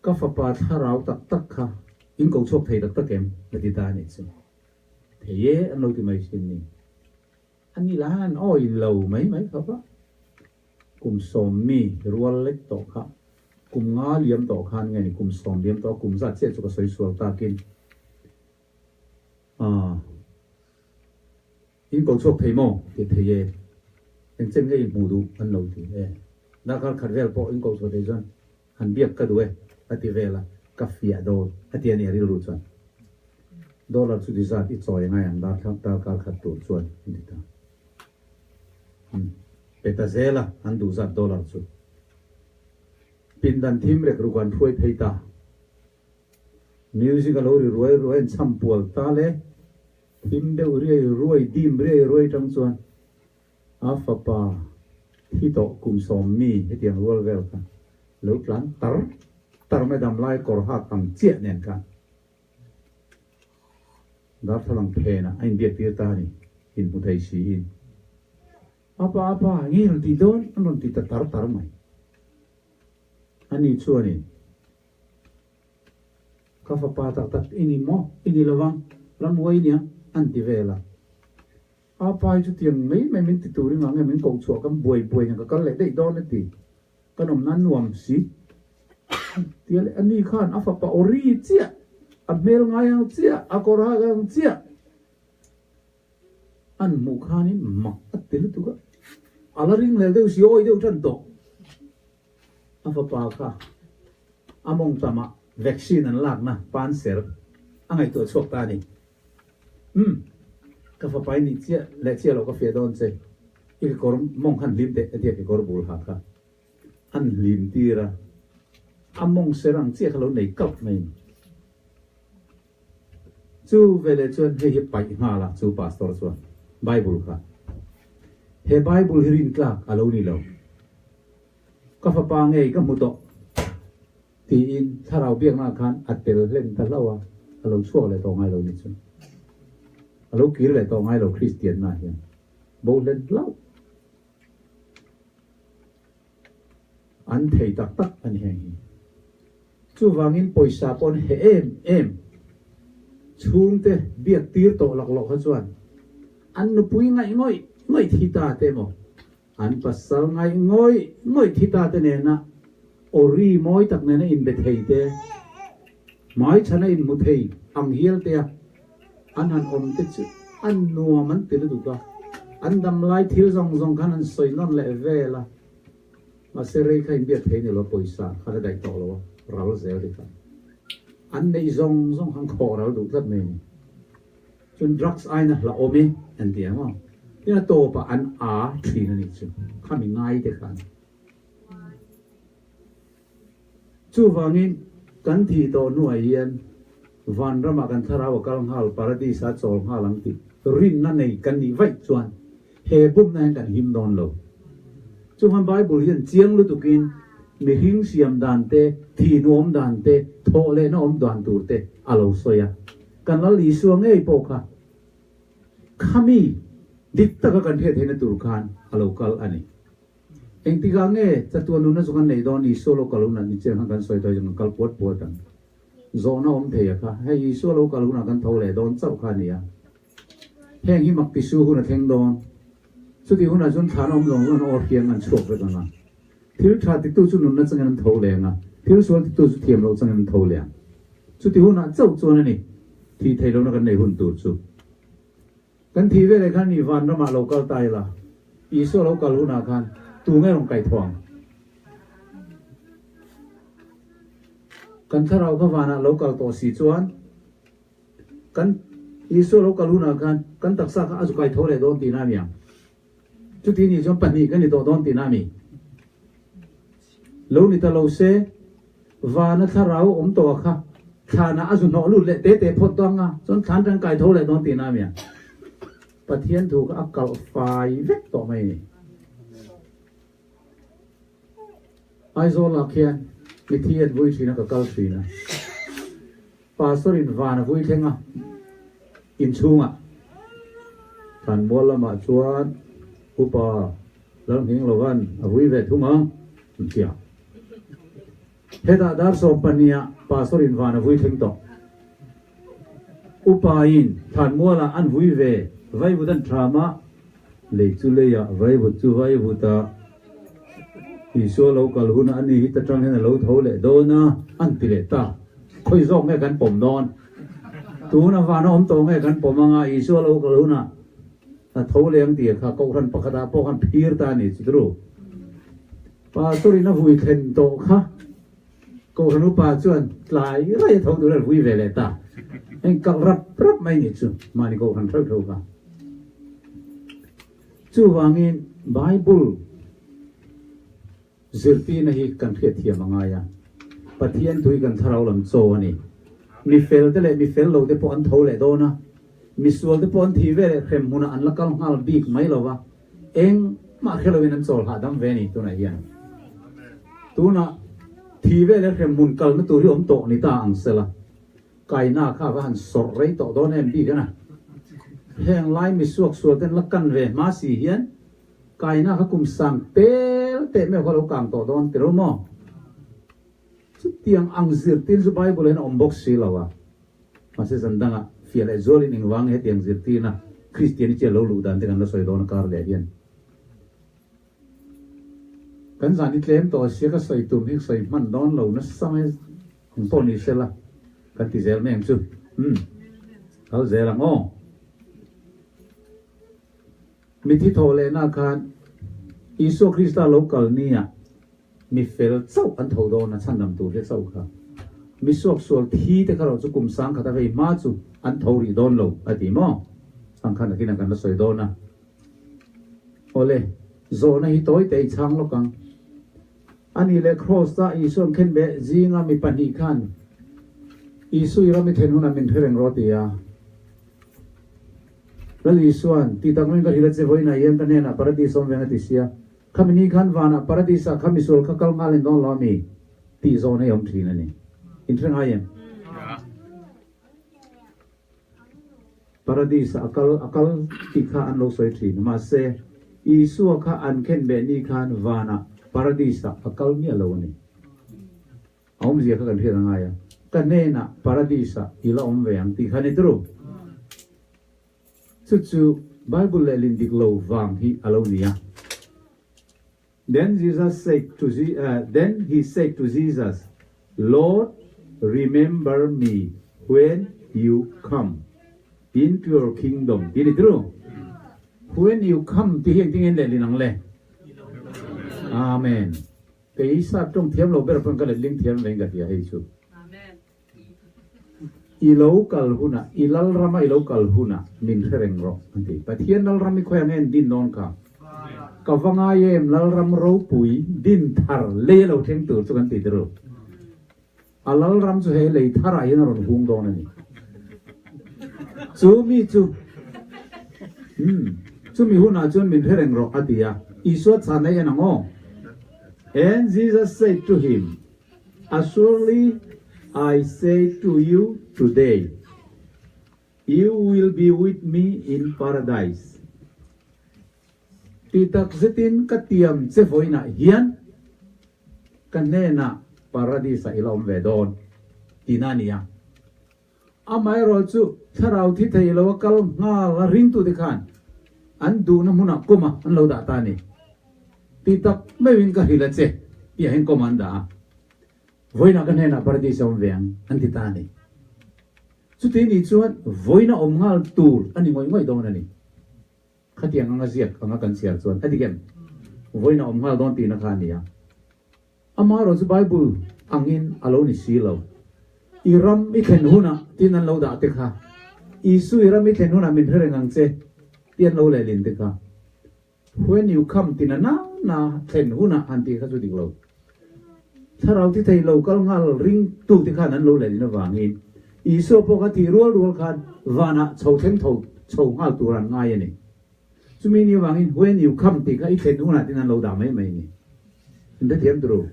Ka fapa thlarau tak tak kha in ko chhuak thei tak tak em? a ti ta a nih chu. Thei e an lo ti mai thin ni. A ni lah an awi lo mai mai khawp a. Kum sawm mi rual lek tawh kha kum nga liam tawh khan nge ni kum sawm liam tawh a kum zat chiah chu ka sawi sual takin aah in ko chhuak thei maw tih thei e engchen nge i hmuh duh an lo ti e darkar khat vel pawh in ko chhuah thei chuan han biak ka duh e a ti vel a ka fiah dawn a ti a ni a rilru chuan dollar chu ti zat i chawi ngai ang darkar khat tur chuan an ti ta. Pe ta zel a, an duh zat dollar chu. Pindan thim rek ruk an hruai phei ta. Music a lo ri ruai ruai an cham pual ta le. Thim deuh riai ruai dim riai ruai tang chuan a fapa thi tawh kum sawm mi hetiang rual vel kha lo tlan tar tar mai dam lai kawr hak ang chiah nen khan. Darthlalang phenah a inbiak tir ta a ni, inhmu thei siin. Apa, apa, nge rawn tih dawn? An rawn ti ta tar tar mai. Ani chuanin, Ka fapa tak tak i ni maw? I ni lovang, ramhuai nia, an ti vel a. Apa hi chutiang mai mai min ti turin ang nge min koh chhuah kan buai buai nen ka kal leh daih dawn a ti. Kan awm nan nuam si. Tia leh ani khan a fapa aw ri chiah, a hmel ngai ang chiah, a kawr hak ang chiah an hmuh khanin mak a ti lutuk a. A la ring hlel deuh si, awi deuh tan tawh. A fapa kha a mawngtamah vaccine an lakna panser a ngaihtuah chhuak ta a ni. Umm, ka fapa i nih chiah leh chiah loh ka fiah dawn che. I kekawr mawng khan hlim teh a tia kekawr bul ha kha an hlim tir a, a mawng ser ang chiah kha lo nei kalh mai a ni. Chu veleh chuan hei hi paih nghal a chu pastor chuan Bible kha he Bible hi rintlak a lo ni lo, ka fapa ngei ka hmu tawh. Tiin thlarau biaknaah khan a tel hlen ta hlauh a, a lo chhuak leh tawh ngai lo ni chu. A lo kir leh tawh ngai lo Kristianna hian bo hlen hlauh an thei tak tak a ni heng hi. Chuvangin pawisa pawh an heh em em. Chhungte biak tir tawh laklawh kha chuan an nupui ngaih ngawih ngawih thi ta te emaw An pasal ngaih ngawih ngawih thi ta te nena aw ri mawi tak nena inbe thei te, hmai chhana inhmu thei ang hial te a an han awm te chu a nuam an ti lutuk a, an dam lai thil zawng zawng khan an sawi nawn leh vel a, mahse rei kha inbiak thei ni lo pawisa khan a daih tawh lo a, ral zel ti khan an neih zawng zawng khan khawh ral duh tlat mai a ni. Chuan drugs aiin a hlauhawm e an ti ang aw. Tin a tawpah an a thin a nih chu. Khami ngai te khan. Chuvangin kan thih tawh hnuah hian vanramah kan thlarau a kal nghal, paradis a chawl nghal ang tih rinna nei kan nih vaih chuan he bumna hian kan him dawn lo. Chuvang Bible hian chiang lutukin mihring siam dan te, thih nuam dan te, thawh lehna awm dan tur te a lo sawi a. Kan Lal Isua ngei pawh kha khami dik taka kan hriat theihna tur khan a lo kal a ni. Engtikah nge chatuan nunna chu kan neih dawn Isua lo kal hunah ni chiang khan kan sawi tawh hian kan kal puat puat ang. Zawhna awm thei a kha, hei Isua lo kal hunah kan tho leh dawn chauh kha a ni a. Heng hi mak tisu hun a thleng dawn. Chutih hunah chuan thlan awm zawng zawng an aw hriang an chhuak vek ang a. Thil tha titu chu nunna changin an tho leng a, thil sual titu chu thiam loh changin an tho leng. Chuti hunah chauh chuan a ni, thih theih lohna kan nei hun tur chu. Kan thih veleh khan i van ramah lo kal ta ila, Isua lo kal hunah khan tu nge rawn kaih tho ang? Kan thlarau kha vanah lo kal tawh si chuan kan Isua lo kal hunah khan kan taksa kha a zu kai tho leh dawn tihna a ni ang. Chuti nih chuan pahnih kan ni tawh dawn tihna a ni. Lo ni ta lo se, vana thlarau awm tawh kha thlanah a zu hnawh lut leh te te phawt dawn a, chuan thlan kan kai tho leh dawn tihna a ni a. Pathian thu kha a kalh fai vek tawh mai a ni. Aizawlah khian mithi an vui thin a, ka kal thin a. Pastor in van a vui thleng a, inchhungah. Thlanmual lamah chuan Upa Lalnghinglova'n a vui ve thung ang an ti a. Hetah dar 12 ah Pastor in van a vui thleng tawh. Upa in Thlanmualah an vui ve vaivut an tham a, lei chu leiah vaivut chu vaivut ah Isua lo kal hunah ani hi ta tang hian a lo tho leh dawn a an ti leh ta. Khawi zawk nge kan pawm dawn? Tuna van a awm tawh nge kan pawm anga Isua lo kal hunah a tho leh ang tih kha Kohhran pakhatah pawh khan phir ta a ni chu turu. Pastor in a vui thlen tawh kha Kohhran upa chuan tlai rai a tho tur a vui ve leh ta. Heng kalh rap rap mai ni chu mahni Kohhran hreuh hreuh kha. Chuvangin Bible Zirtirna hi kan hriatthiam a ngai a, Pathian tui kan thlarau lam chaw a ni. Mi fel te leh mi fel lo te pawh an tho leh dawn a, mi sual te pawh an thih ve leh hrem hmunah an la kal nghal bik mai lo va, engmah hre loin an chawl hahdam ve a ni tunah hian. Tunah thih ve leh hrem hmun kalna tur hi awm tawh ni ta ang sela, Kaina kha va han sawrh rei tawh dawn em bik a na. Heng lai mi suaksual ten la kan ve hma si hian Kaina kha kum sang tel teh meuh kha lo kang tawh dawn ti ro maw? Chutiang ang zirtir chu Bible hian a awm bawk si lo a. Mahse zan dangah fiah leh zualin engvang nge hetiang zirtirna Kristianity a lo luh dan te kan la sawi dawn a kar leh hian. Kan zan hi tlem tawh sia ka sawi tum hi ka sawi hman dawn lo nasa mai ang pawh ni sela kan ti zel mai ang chu. Umm kal zel ang aw. Mithi thawh lehna khan Isua Krista lo kal nia mi fel chauh an tho dawn a, chhandam tur te chauh kha. Mi suaksual thi te kha rawh chu kum sang khat a vei hma chu an tho rih dawn lo a ti maw? Ang khan nakin a kan la sawi dawn a. Awle, zawhna hi tawi te i chhang lawk ang. Ani leh Kraws a Isua'n khenbeh zinga mi pahnih khan Isu i ram i then hunah min hre reng rawh a ti a. Lal Isua'n, Ti tak maiin ka hrilh a che, vawiinah hian ka hnenah Paradis awm veng a ti sia. Khami ni khan vanah Paradis ah kha misual kha kal nghal in dawn lo ami? tih zawhna hi awm thin a ni. In hre ngai em? Paradis ah a kal a kal tih kha an lo sawi thin. Mahse, Isua kha an khenbeh ni khan vanah Paradis ah a kal miah lo a ni. A awmzia kha kan hriat a ngai a, ka hnenah Paradis ah i la awm ve ang tih kha ni turu. Chu chu Bible lehlin dik lo vang hi a lo ni a. Then Jesus said to Then he said to Jesus, Lord, remember me when you come into your kingdom tih a ni turu. When you come tih hi engtin nge an lehlin ang le? Amen. Kei sap tawng thiam lo ber pawn ka letling thiam veng ka ti a hei chu. I lo kal hunah, i lalrama i lo kal hunah min hre reng rawh an ti. Pathian lalram i khawi ang en din dawn kha. Ka va ngai em lalram ropui din thar lei a lo thleng tur chu kan ti tirh u. A lalram chu he lei tharah hian a rawn hung dawn a ni. Chu mi chu, umm, chumi hunah chuan min hre reng rawh a ti a. Isua chhan a en ang aw. And Jesus said to him, Assuredly I say to you today, you will be with me in paradise. Ti tak zetin ka tiam che vawiinah hian ka hnenah paradis-ah i la awm ve dawn tihna a ni a. Amaherawh chu thlarau thi thei lo a kal nghal a ringtute khan an duhna hmunah kawma an lo dah ta a ni. Ti tak meuhin ka hrilh a che tih ah hian kawma an dah a. Vawiinah ka hnenah paradis a awm ve ang an ti ta a ni. Chuti nih chuan vawiina awm nghal tur a ni ngawih ngawih dawn a ni. Khatiang anga ziak anga kan chhiar chuan a dik em? Vawiina awm nghal dawn tihna kha a ni a. Amaherawh chu Bible angin a lo ni si lo. I ram i thlen hunah tiin an lo dah te kha. Isu i ram i thlen hunah min hre reng ang che tih an lo lehlin te kha. When you come ti na na na thlen hunah han tih kha chu dik lo. Thlarau ti thei lo kal nghal ring tu te khan an lo lehlin avangin Isua pawh kha thih rual rual khan vanah chho thleng tho chho nghal tur an ngai a ni. Chumi ni avangin when you come tih kha i thlen hunah tin an lo dah mai mai a ni. In hrethiam turu.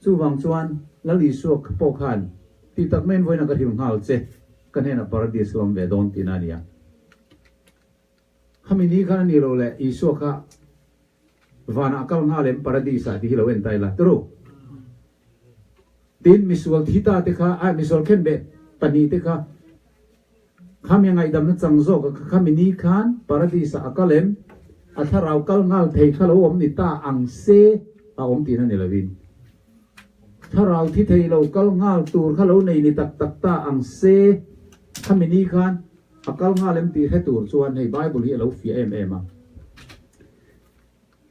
Chuvang chuan Lal Isua pawh khan tih tak maiin vawiin a ka hrilh nghal che, ka hnenah paradis lawm ve dawn tihna a ni a. Khami ni khan a nih loh leh Isua kha vanah a kal nghal em Paradis ah tih hi lo en ta ila turu. Tin, misual thi ta te kha, ai misual khenbeh pahnih te kha khami a ngaihdamna chang zawk a kha khami ni khan Paradis ah a kal em? A thlarau kal nghal thei kha lo awm ni ta ang se a awm tihna ni lovin thlarau thi thei lo kal nghal tur kha lo nei ni tak tak ta ang se khami ni khan A kal nghal em tih hre tur chuan hei Bible hi a lo fiah em em a.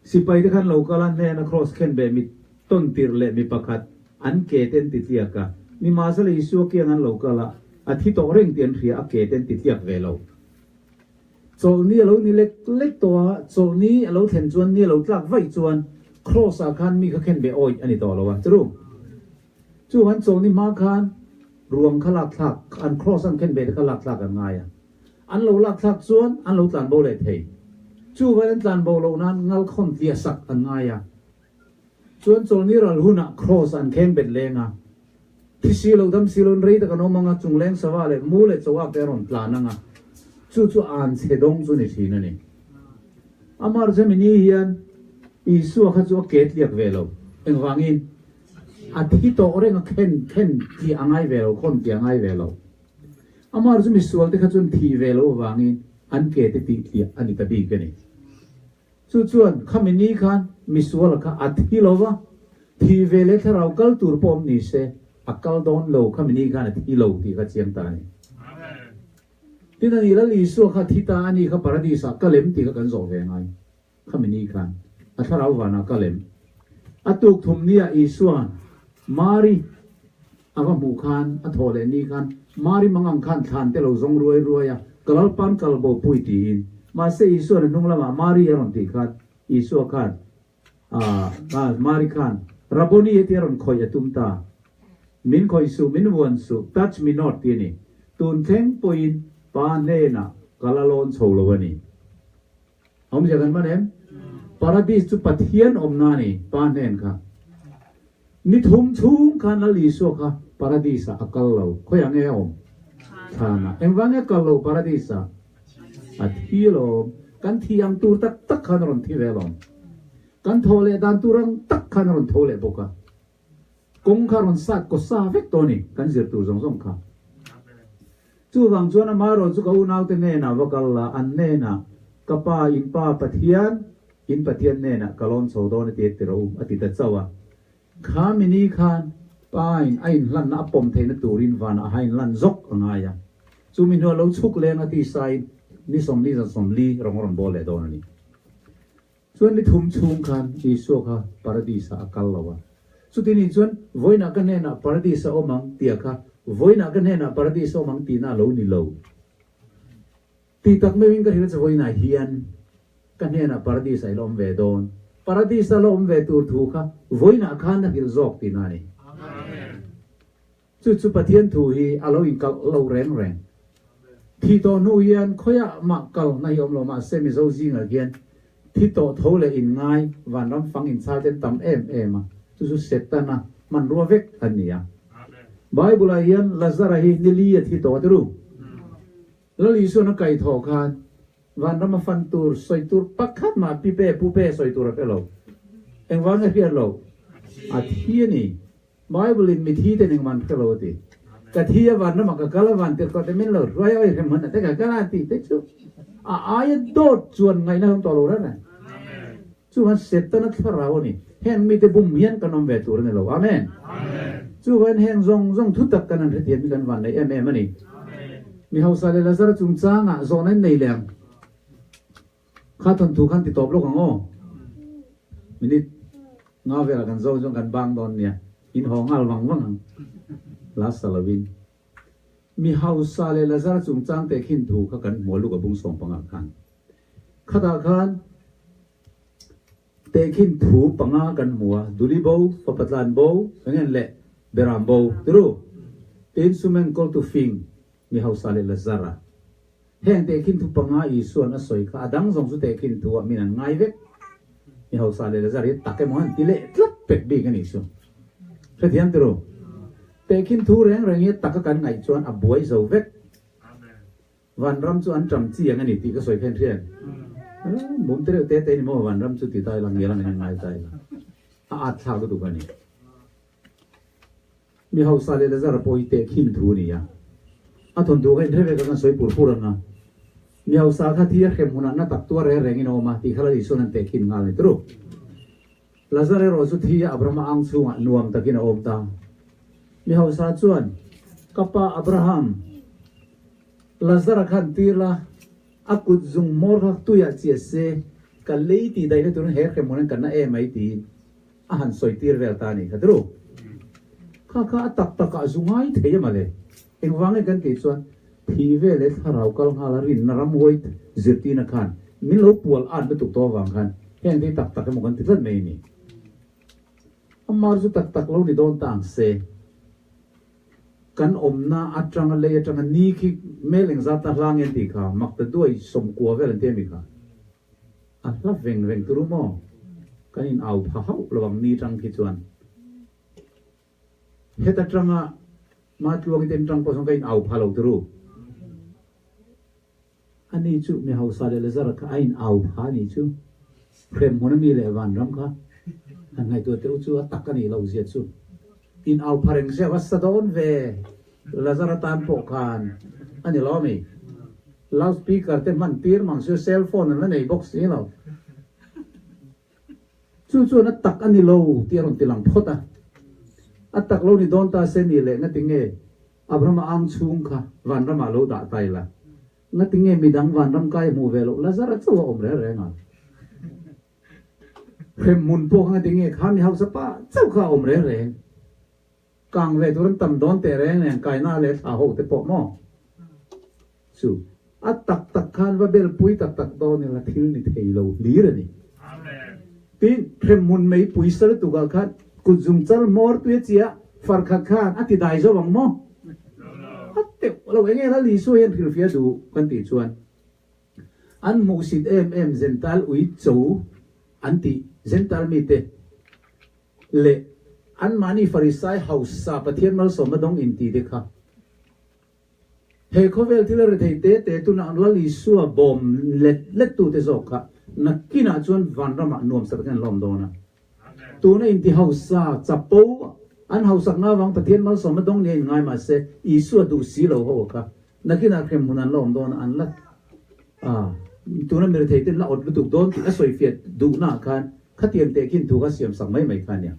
Sipai te khan lo kal a hnena cross khen ve mi tawn tirh leh mi pakhat an ke te an ti tliak a. Nimahsela Isua kiang an lo kal a, a thi tawh reng tih an hria a ke te an ti tliak ve lo. Chawlhni a lo ni lek lek tawh a, chawlhni a lo thlen chuan ni a lo tlak vaih chuan cross ah khan mi kha khen ve awih a ni tawh lo a. Chu Chuan chawlhni hma khan ruang kha lak thlak, an cross an khen ve te kha lak thlak an ngai a. An lo lak thlak chuan an lo tlan bo leh thei. Chuvain an tlan bo loh nan ngal khawn tliah sak an ngai a. Chuan chawlhni ral hunah cross an kheng bet leng a. Thi si lo dam si loin rei tak an awm ang a, chungleng sava leh mu leh chawak te a rawn tlan ang a. Chu chu an chhe dawng chu ni thin a ni. Amar chu hemi ni hian Isua kha chu a ke tliak ve lo. Engvangin? A thi tawh reng a khen khen tih a ngai ve lo, khawn tih a ngai ve lo. Amah chu misual te kha chuan thih ve lo avangin an ke te tih tliah a ni ta bik a ni. Chu chuan khami ni khan misuala kha a thi lo va, thih ve leh thlarau kal tur pawh awm ni se, a kal dawn lo khami ni khan a thi lo tih kha chiang ta a ni. Tin a ni Lal Isua kha thi ta a ni kha Paradis ah kal em tih kha kan zawh ve ngai. Khami ni khan a thlarau vanah kal em? A tuk thum nia Isua'n Mari a va hmuh khan, a thawh leh ni khan Mari mangang khan thlan te lo zawng ruai ruai a, ka Lalpa'n kal bo pui tiin. Mahse Isua'n a hnung lamah Mari a rawn tih khan Isua khan ah Mari khan Rabboni heti a rawn khawih a tum ta. Min khawih suh, min vuan suh, touch me not ti a ni. Tun thleng pawhin Pa hnenah ka la lawn chho lo a ni. Awmzia kan hman em? Paradis chu Pathian awmna a ni, Pa hnen kha. Ni thum chhung khan Lal Isua kha Paradis ah a kal lo. Khawiah nge a awm? Thlanah. Engvang nge a kal lo Paradis ah? A thi alawm. Kan thi ang tur tak tak khan a rawn thi ve alawm. Kan thaw leh dan tur ang tak khan a rawn tho leh bawk a. Kawng kha rawn sat kaw sa vek tawh a ni, kan zir tur zawng zawng kha. Chuvang chuan amaherawh chu ka unaute hnenah va kal la, an hnenah, Ka pa, in pa Pathian, in Pathian hnenah ka lawn chho dawn a ti a ti rawh u, a ti ta chauh a. Kha mini khan pa in a inhlanna a pawm theihna turin vanah a hainlan zawk a ngai a. Chumi hnuah lo chhuk leng a ti sain ni 40 zan 40 rawng a rawn bawl leh dawn a ni. Chuan ni thum chhung khan Isua kha Paradis ah a kal lo a. Chuti nih chuan vawiinah ka hnenah Paradis a awm ang tia kha vawiinah ka hnenah Paradis a awm ang tihna a lo ni lo. Tih tak meuhin ka hrilh che vawiinah hian ka hnenah Paradis ah i la awm ve dawn. Paradis a la awm ve tur thu kha vawiinah khan a hrilh zawk tihna a ni. Chu chu Pathian thu hi a lo inkalh lo reng reng. Thi tawh hnu hian khawiah mah kalna hi awm lo mahse Mizo zingah hian thi tawh tho leh inngai vanram fang inchhal ten tam em em a, chu chu Setana hmanrua vek a ni a. Bible ah hian Lazara hi ni li a thi tawh a ti ru. Lal Isuan a kai thawh khan vanram a fan tur sawi tur pakhat mah pipe pupe sawi tur a hre lo. Engvang nge hriat loh? A thi a ni. Bible in mithi ten engman hre lo a ti. Ka thi a van ramah ka kal a van tirh kawt e min lo hruai a oi hrem hman a te ka kal a ti te chu a aia dawt chuan ngaihna awm tawh lo reng reng. Chuan Setana thlarau a ni. Heng mite bum hian kan awm ve tur a ni lo. Amen. Chuvain heng zawng zawng thu tak kan han hrethiam hi kan van nei em em a ni. Mi hausa leh Lazara chungchangah zawhna in nei leh ang. Kha thawnthu khan ti tawp lawk ang aw. Minute nga velah kan zawng chuan kan bang dawn nia. In haw nghal vang vang ang. La sa lovin. Mi hausa leh Lazara chungchang teh khin thu kha kan hmu a Luka bung 15 khan. Khatah khan teh khin thu panga kan hmu a, Duli bo, fapa tlan bo, engen leh Beram bo. Tiru? Tin sumen kawltu fing mi hausa leh Lazara. Heng tehkhin thu panga Isua'n a sawi kha a dang zawng chu tehkhin thu ah min an ngai vek. Mi hausa leh Lazar hi tak emaw an ti leh tlat pek bik a nih chu. Hrethiam ti ru. Tehkhin thu reng reng hi taka kan ngaih chuan a buai zo vek. Vanram chu an ṭam chi ang a ni tih ka sawi khan hriat. Mum te reuh te te ni maw vanram chu ti ta ila ngial angin an ngai ta ila. A at thlak lutuk a ni. Mi hausa leh Lazara pawh hi tehkhin thu a ni a. A thawnthu kha inhre ve kha kan sawi pur pur ang a. Mi hausa kha thi a hrem hunah na tak tuar reng rengin a awm a tih kha Lal Isua'n an tehkhin nghal a ni turu. Lazar erawh chu thi a Abrahama ang chhungah nuam takin a awm ta. Mi hausa chuan, Ka pa Abraham, Lazara khan tir la, a kut zung hmawr kha tuiah chiah se, ka lei tih daihna turin he hrem hun an kan na em mai tiin a han sawi tir vel ta a nih kha turu. Kha kha a tak takah a zu ngai thei a mawle. Engvang nge kan tih chuan thi vel leh thlarau kal nghal a rinna ramhuai zirtirna khan min lo pual at lutuk tawh avang khan heng te hi tak tak emaw kan ti tlat mai a ni. Amar chu tak tak lo ni dawn ta ang se. Kan awmna atanga lei atanga ni khi mel engzat ta hla nge an tih kha mak ta duai sawmkua vel an ti ami kha. A hla veng veng turu maw? Kan in au pha hauh lo ang ni tang khi chuan. Heta tanga Matluangi ten tang pawh chuan ka in au pha lo turu. Ani chu mi hausa leh Lazara kha a in au pha a nih chu. Hrem hmun ami leh vanram kha han ngaihtuah teh u chu a tak a nih loh zia chu. In au pha reng zeuh a sa dawn ve Lazara tan pawh khan a ni lo ami. Loudspeaker te hman tir mang chu cell phone an la nei bawk si lo. Chu chuan a tak a ni lo tih a rawn ti lang phawt a. A tak lo ni dawn ta se ni leh ngatinge Abrahama ang chhung kha vanramah lo dah ta ila? Ngatinge midang vanram kai hmuh ve loh Lazara chauh a awm reng reng a? Hremhmun pawh kha ngatinge kha mi hausa pa chauh kha a awm reng reng? Kang ve tur an tam dawn teh reng reng kaina leh thla ho te pawh maw? Chu a tak tak khan va bel pui tak tak dawn ila thil ni thei lo hlir a ni. Tin, hremhmun mei pui sa lutuk ah khan kut zung chal hmawr tui a chiah far khat khan a ti dai zo ang maw? A teuh lo eng nge Lal Isua hian hrilhfiah duh kan tih chuan an hmuhsit em em Zental ui cho an tih Zental mite leh anmahni Farisai hausa Pathian malsawmna dawng inti te kha He khawvel thil a ri thei te te tunah Lal Isua bawm let let tute zawk kha nakinah chuan vanramah nuamsak takin an lawm dawn a. Tuna inti hausa chapo an hausakna avang Pathian malsawmna dawng nia inngai mah se Isua duh si lo ho kha nakinah hremhmun an lawm dawn a, an la a tuna mi rethei ten la awt lutuk dawn tih a sawifiah duhnaah khan khatiang tehkhin thu kha siamsak mai mai kha a nia.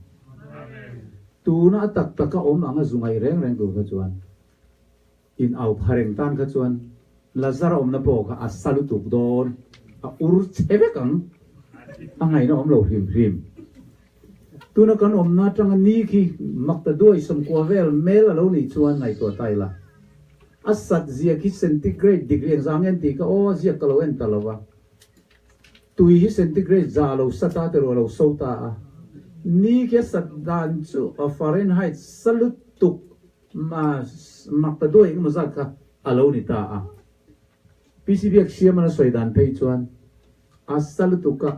Tuna a tak taka awm anga zu ngaih reng reng tur kha chuan In au pha reng tan kha chuan Lazar awmna pawh kha a sa lutuk dawn, a ur che vek ang, a ngaihna awm lo hrim hrim. Tuna kan awmna atanga ni khi makta duai sawmkua vel mel a lo nih chuan ngaihtuah ta ila. A sat zia khi centigrade degree engzah nge an tih kha aw a ziak ka lo en ta lo va. Tui hi centigrade za lo sa ta te ruah lo so ta a. Ni khi a sat dan chu a Fahrenheit sa lutuk Mak ta duai engemaw zat kha a lo ni ta a. PC Biak Siaman a sawi dan phei chuan a sa lutuk a,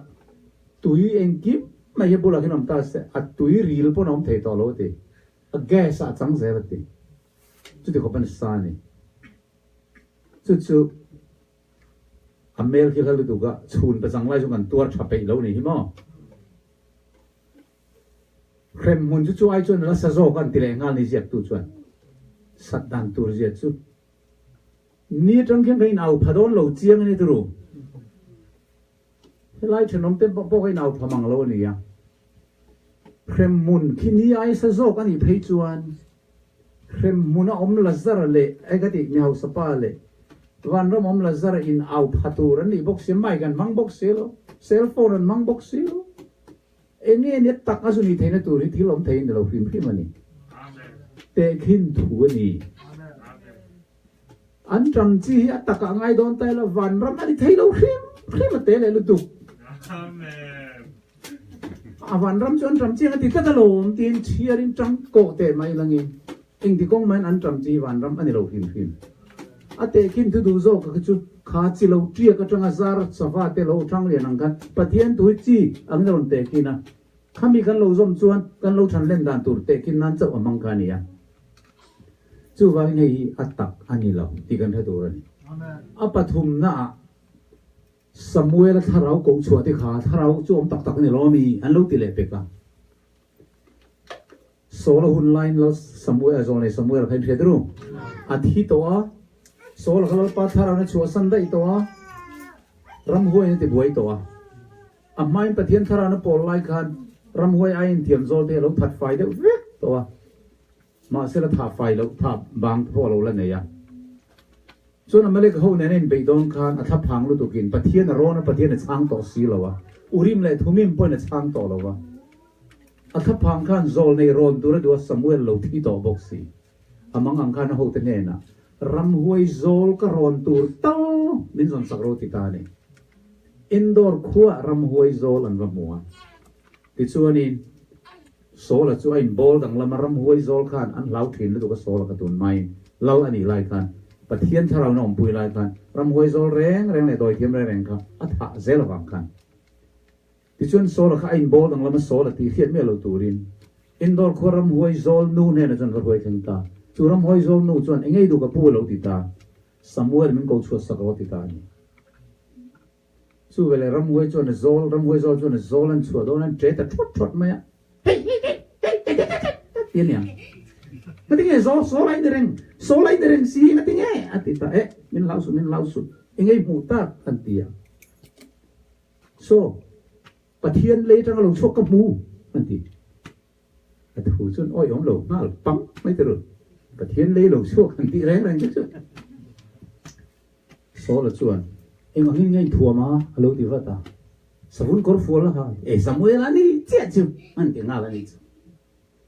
tui engkim mai hi bulah hian awm ta se a tui ril pawn a awm thei tawh lo a ti. A gas ah a chang zel a ti. Chuti khawp a ni sa a ni. Chu chu a hmel khi hla lutuk a, chhun pachang lai chu kan tuar tha peih lo ni hi maw. Hremhmun chu chu ai chuan la sa zawk an ti leh nghal ni ziaktu chuan sat dan tur zia chu ni atang khian ka in au pha dawn lo chiang a ni turu. Helai thenawm te pawh ka in au pha mang lo a ni a. Hremhmun khi ni ai sa zawk a nih phei chuan Hremhmun a awm Lazara leh ai ka tih mi hausa pa leh vanram awm Lazara in au pha tur an nih bawk si, mic an hmang bawk si lo, cell phone an hmang bawk si lo. Enge nia tak a zu ni theihna tur hi thil awm thei a ni lo hrim hrim a ni. Tehkhin thu a ni. An ṭam chi hi a takah ngai dawn ta ila vanram a ni thei lo hrim hrim a te leh lutuk. A vanram chu an ṭam chiang a ti tlat alawm tiin chhiarin ṭang kawh teh mai langin engti kawng mahin an ṭam chi hi vanram a ni lo hrim hrim. A tehkhin thu duh zawk kha chu kha chi lo ṭiak aṭanga zar sava te lo ṭhang lian ang khan Pathian thu hi chi angin a rawn tehkhin a, khami kan lo zawm chuan kan lo ṭhan len dan tur tehkhin nan chauh a hmang kha a ni a. Chuvangin hei hi a tak a ni lo tih kan hre tur a ni. A pathumnaah Samuel-a thlarau koh chhuah te kha thlarau chu awm tak tak a ni lo ami an lo ti leh pek a. Saul-a hun laiin Lal Samuel, zawlnei Samuel kha in hriat ru. A thi tawh a, Saul-a kha Lalpa thlarauna chhuahsan daih tawh a, ramhuaiin a ti buai tawh a. A hmain Pathian thlarauna pawl lai khan ramhuai aiin thiam zawl te a lo that fai deuh vek tawh a. Mahse la tha fai loh tha bang te pawh a lo la nei a. Chuan Amalek ho nena inbeih dawn khan a thlaphang lutukin Pathian a rawn a, Pathian a chhang tawh si lo a, Urim leh Thumim pawhin a chhang tawh lo a. A thlaphang khan zawl nei rawn tur a duh a, Samuel lo thi tawh bawk si. A mang ang khan a hote hnenah, Ramhuai zawl ka rawn tur tal min zawn sak ro ti ta a ni. Endor khuaah ramhuai zawl an va hmu a. Tichuanin. Saul-a chu a inbawl danglam a, ramhuai zawl khan an hlau thin lutuk a, Saul-a kha tun maiin lal a nih lai khan, Pathian thlarauin a awmpui lai khan ramhuai zawl reng reng leh dawithiam reng reng kha a thah zel avang khan. Tichuan Saul-a kha a inbawl danglam a, Saul-a tih hriat miah lo turin Endor khua ramhuai zawl nu hnenah chuan va hruai thleng ta. Chu ramhuai zawl nu chuan engei duh ka pu a lo ti ta, Samuel min ko chhuat sak rawh a ti ta a ni. Chu veleh ramhuai chuan a zawl, ramhuai zawl chuan a zawl an chhuah dawn a, an ṭe ta ṭhawt ṭhawt mai a, Hei hei hei hei hei hei hei hei ti a niang. Ngati nge zawl sawl a in reng, sawl a in reng si, ngati nge? a ti ta, Eh, min hlau suh, min hlau suh, engei hmuh tak an ti a. Saw, Pathian lei aṭanga lo chhuak ka hmu, an ti. A thu chuan awi awm lo nghal pang mai ta ru. Pathian lei lo chhuak han tih reng reng te chu. Saul-a chuan, Eng angin nge inthuam a? a lo ti vat a. Savun kawr fual a ha. E Samuel a ni chiah chu an ti nghal a ni chu.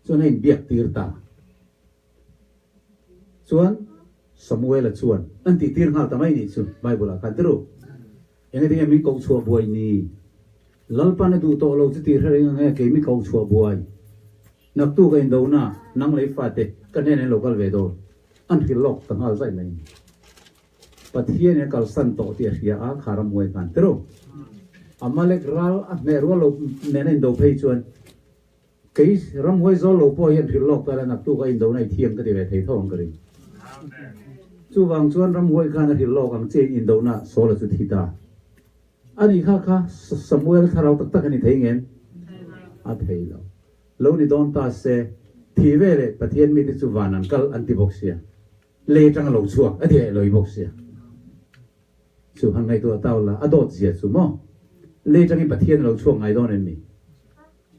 Chuan a inbiak tir ta. Chuan Samuel-a chuan an tih tir nghal ta mai nih chu Bible-ah khan ti ru. Engati nge min koh chhuah buai ni? Lalpan a duh tawh lo chu tih hre reng ang e, kei mi koh chhuah buai. Naktu ka indona, nang lei fate, ka hnenah in lo kal ve dawn. An hrilh lawk ta nghal zaih mai ni. Pathian in a kalsan tawh tih a hria a, kha ramhuai khan ti ru. Amalek ral a hmeh rual lo nen a indo phei chuan, kei ramhuai zawl lo pawh hian hrilh lawk ta la naktu ka indona i thiam ka ti ve thei tho ang ka ring. Chuvang chuan ramhuai khan a hrilh lawk ang che in indona Saul-a chu thi ta. A nih kha kha Samuel thlarau tak tak a ni thei ngem? A thei lo. Lo ni dawn ta se, thi ve leh Pathian mite chu van an kal an ti bawk sia. Lei atang a lo chhuak a ti leh loi bawk sia. Chu han ngaihtuah tau la, a dawt zia chu maw? Lei atangin Pathian a lo chhuak ngai dawn em ni?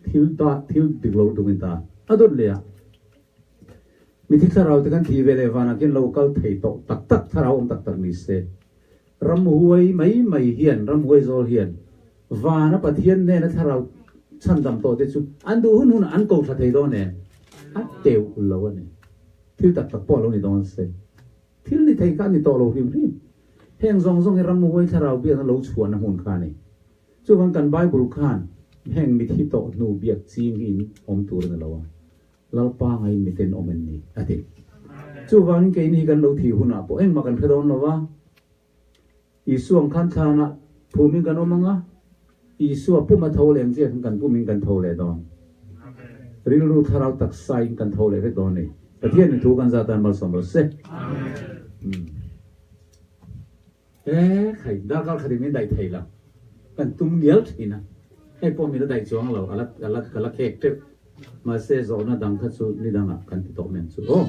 Thil ta, thil dik lo lutuk in ta a dawt leh a. Mithi thlarau te kan thi ve leh vanah khian lo kal thei tawh tak tak thlarau awm tak tak ni se. Ramhuai mai mai hian, ramhuai zawl hian vana Pathian hnena thlarau chhandam tawh te chu an duh hun hunah an ko thla thei dawn em? A teuh lo a ni. Thil tak tak pawh a lo ni dawn se. Thil ni thei kha a ni tawh lo hrim hrim. Heng zawng zawng hi ramhuai thlarau biakna lo chhuahna hmun kha a ni. Chuvang kan Bible khan heng mithi tawh hnu biak ching hi in awm tur a ni lo a. Lalpa ngaiin miten awm en ni, a ti. Chuvangin keini hi kan lo thih hunah pawh engmah kan hre dawn lo va. Isua ang khan thlanah phumin kan awm ang a, Isua pum a tho leh ang chiah khan kan pumin kan tho leh dawn. Rilru thlarau taksain kan tho leh vek dawn a ni. Pathianin thu kan zat tan malsawm rawh se. E khai, darkar khatin min daih thei lo. Kan tum ngial thin a, hei pawh min la daih chuang lo, a la, a la, ka la khek teuh. Mahse zawhna dang kha chu ni dangah kan ti tawh men chu aw.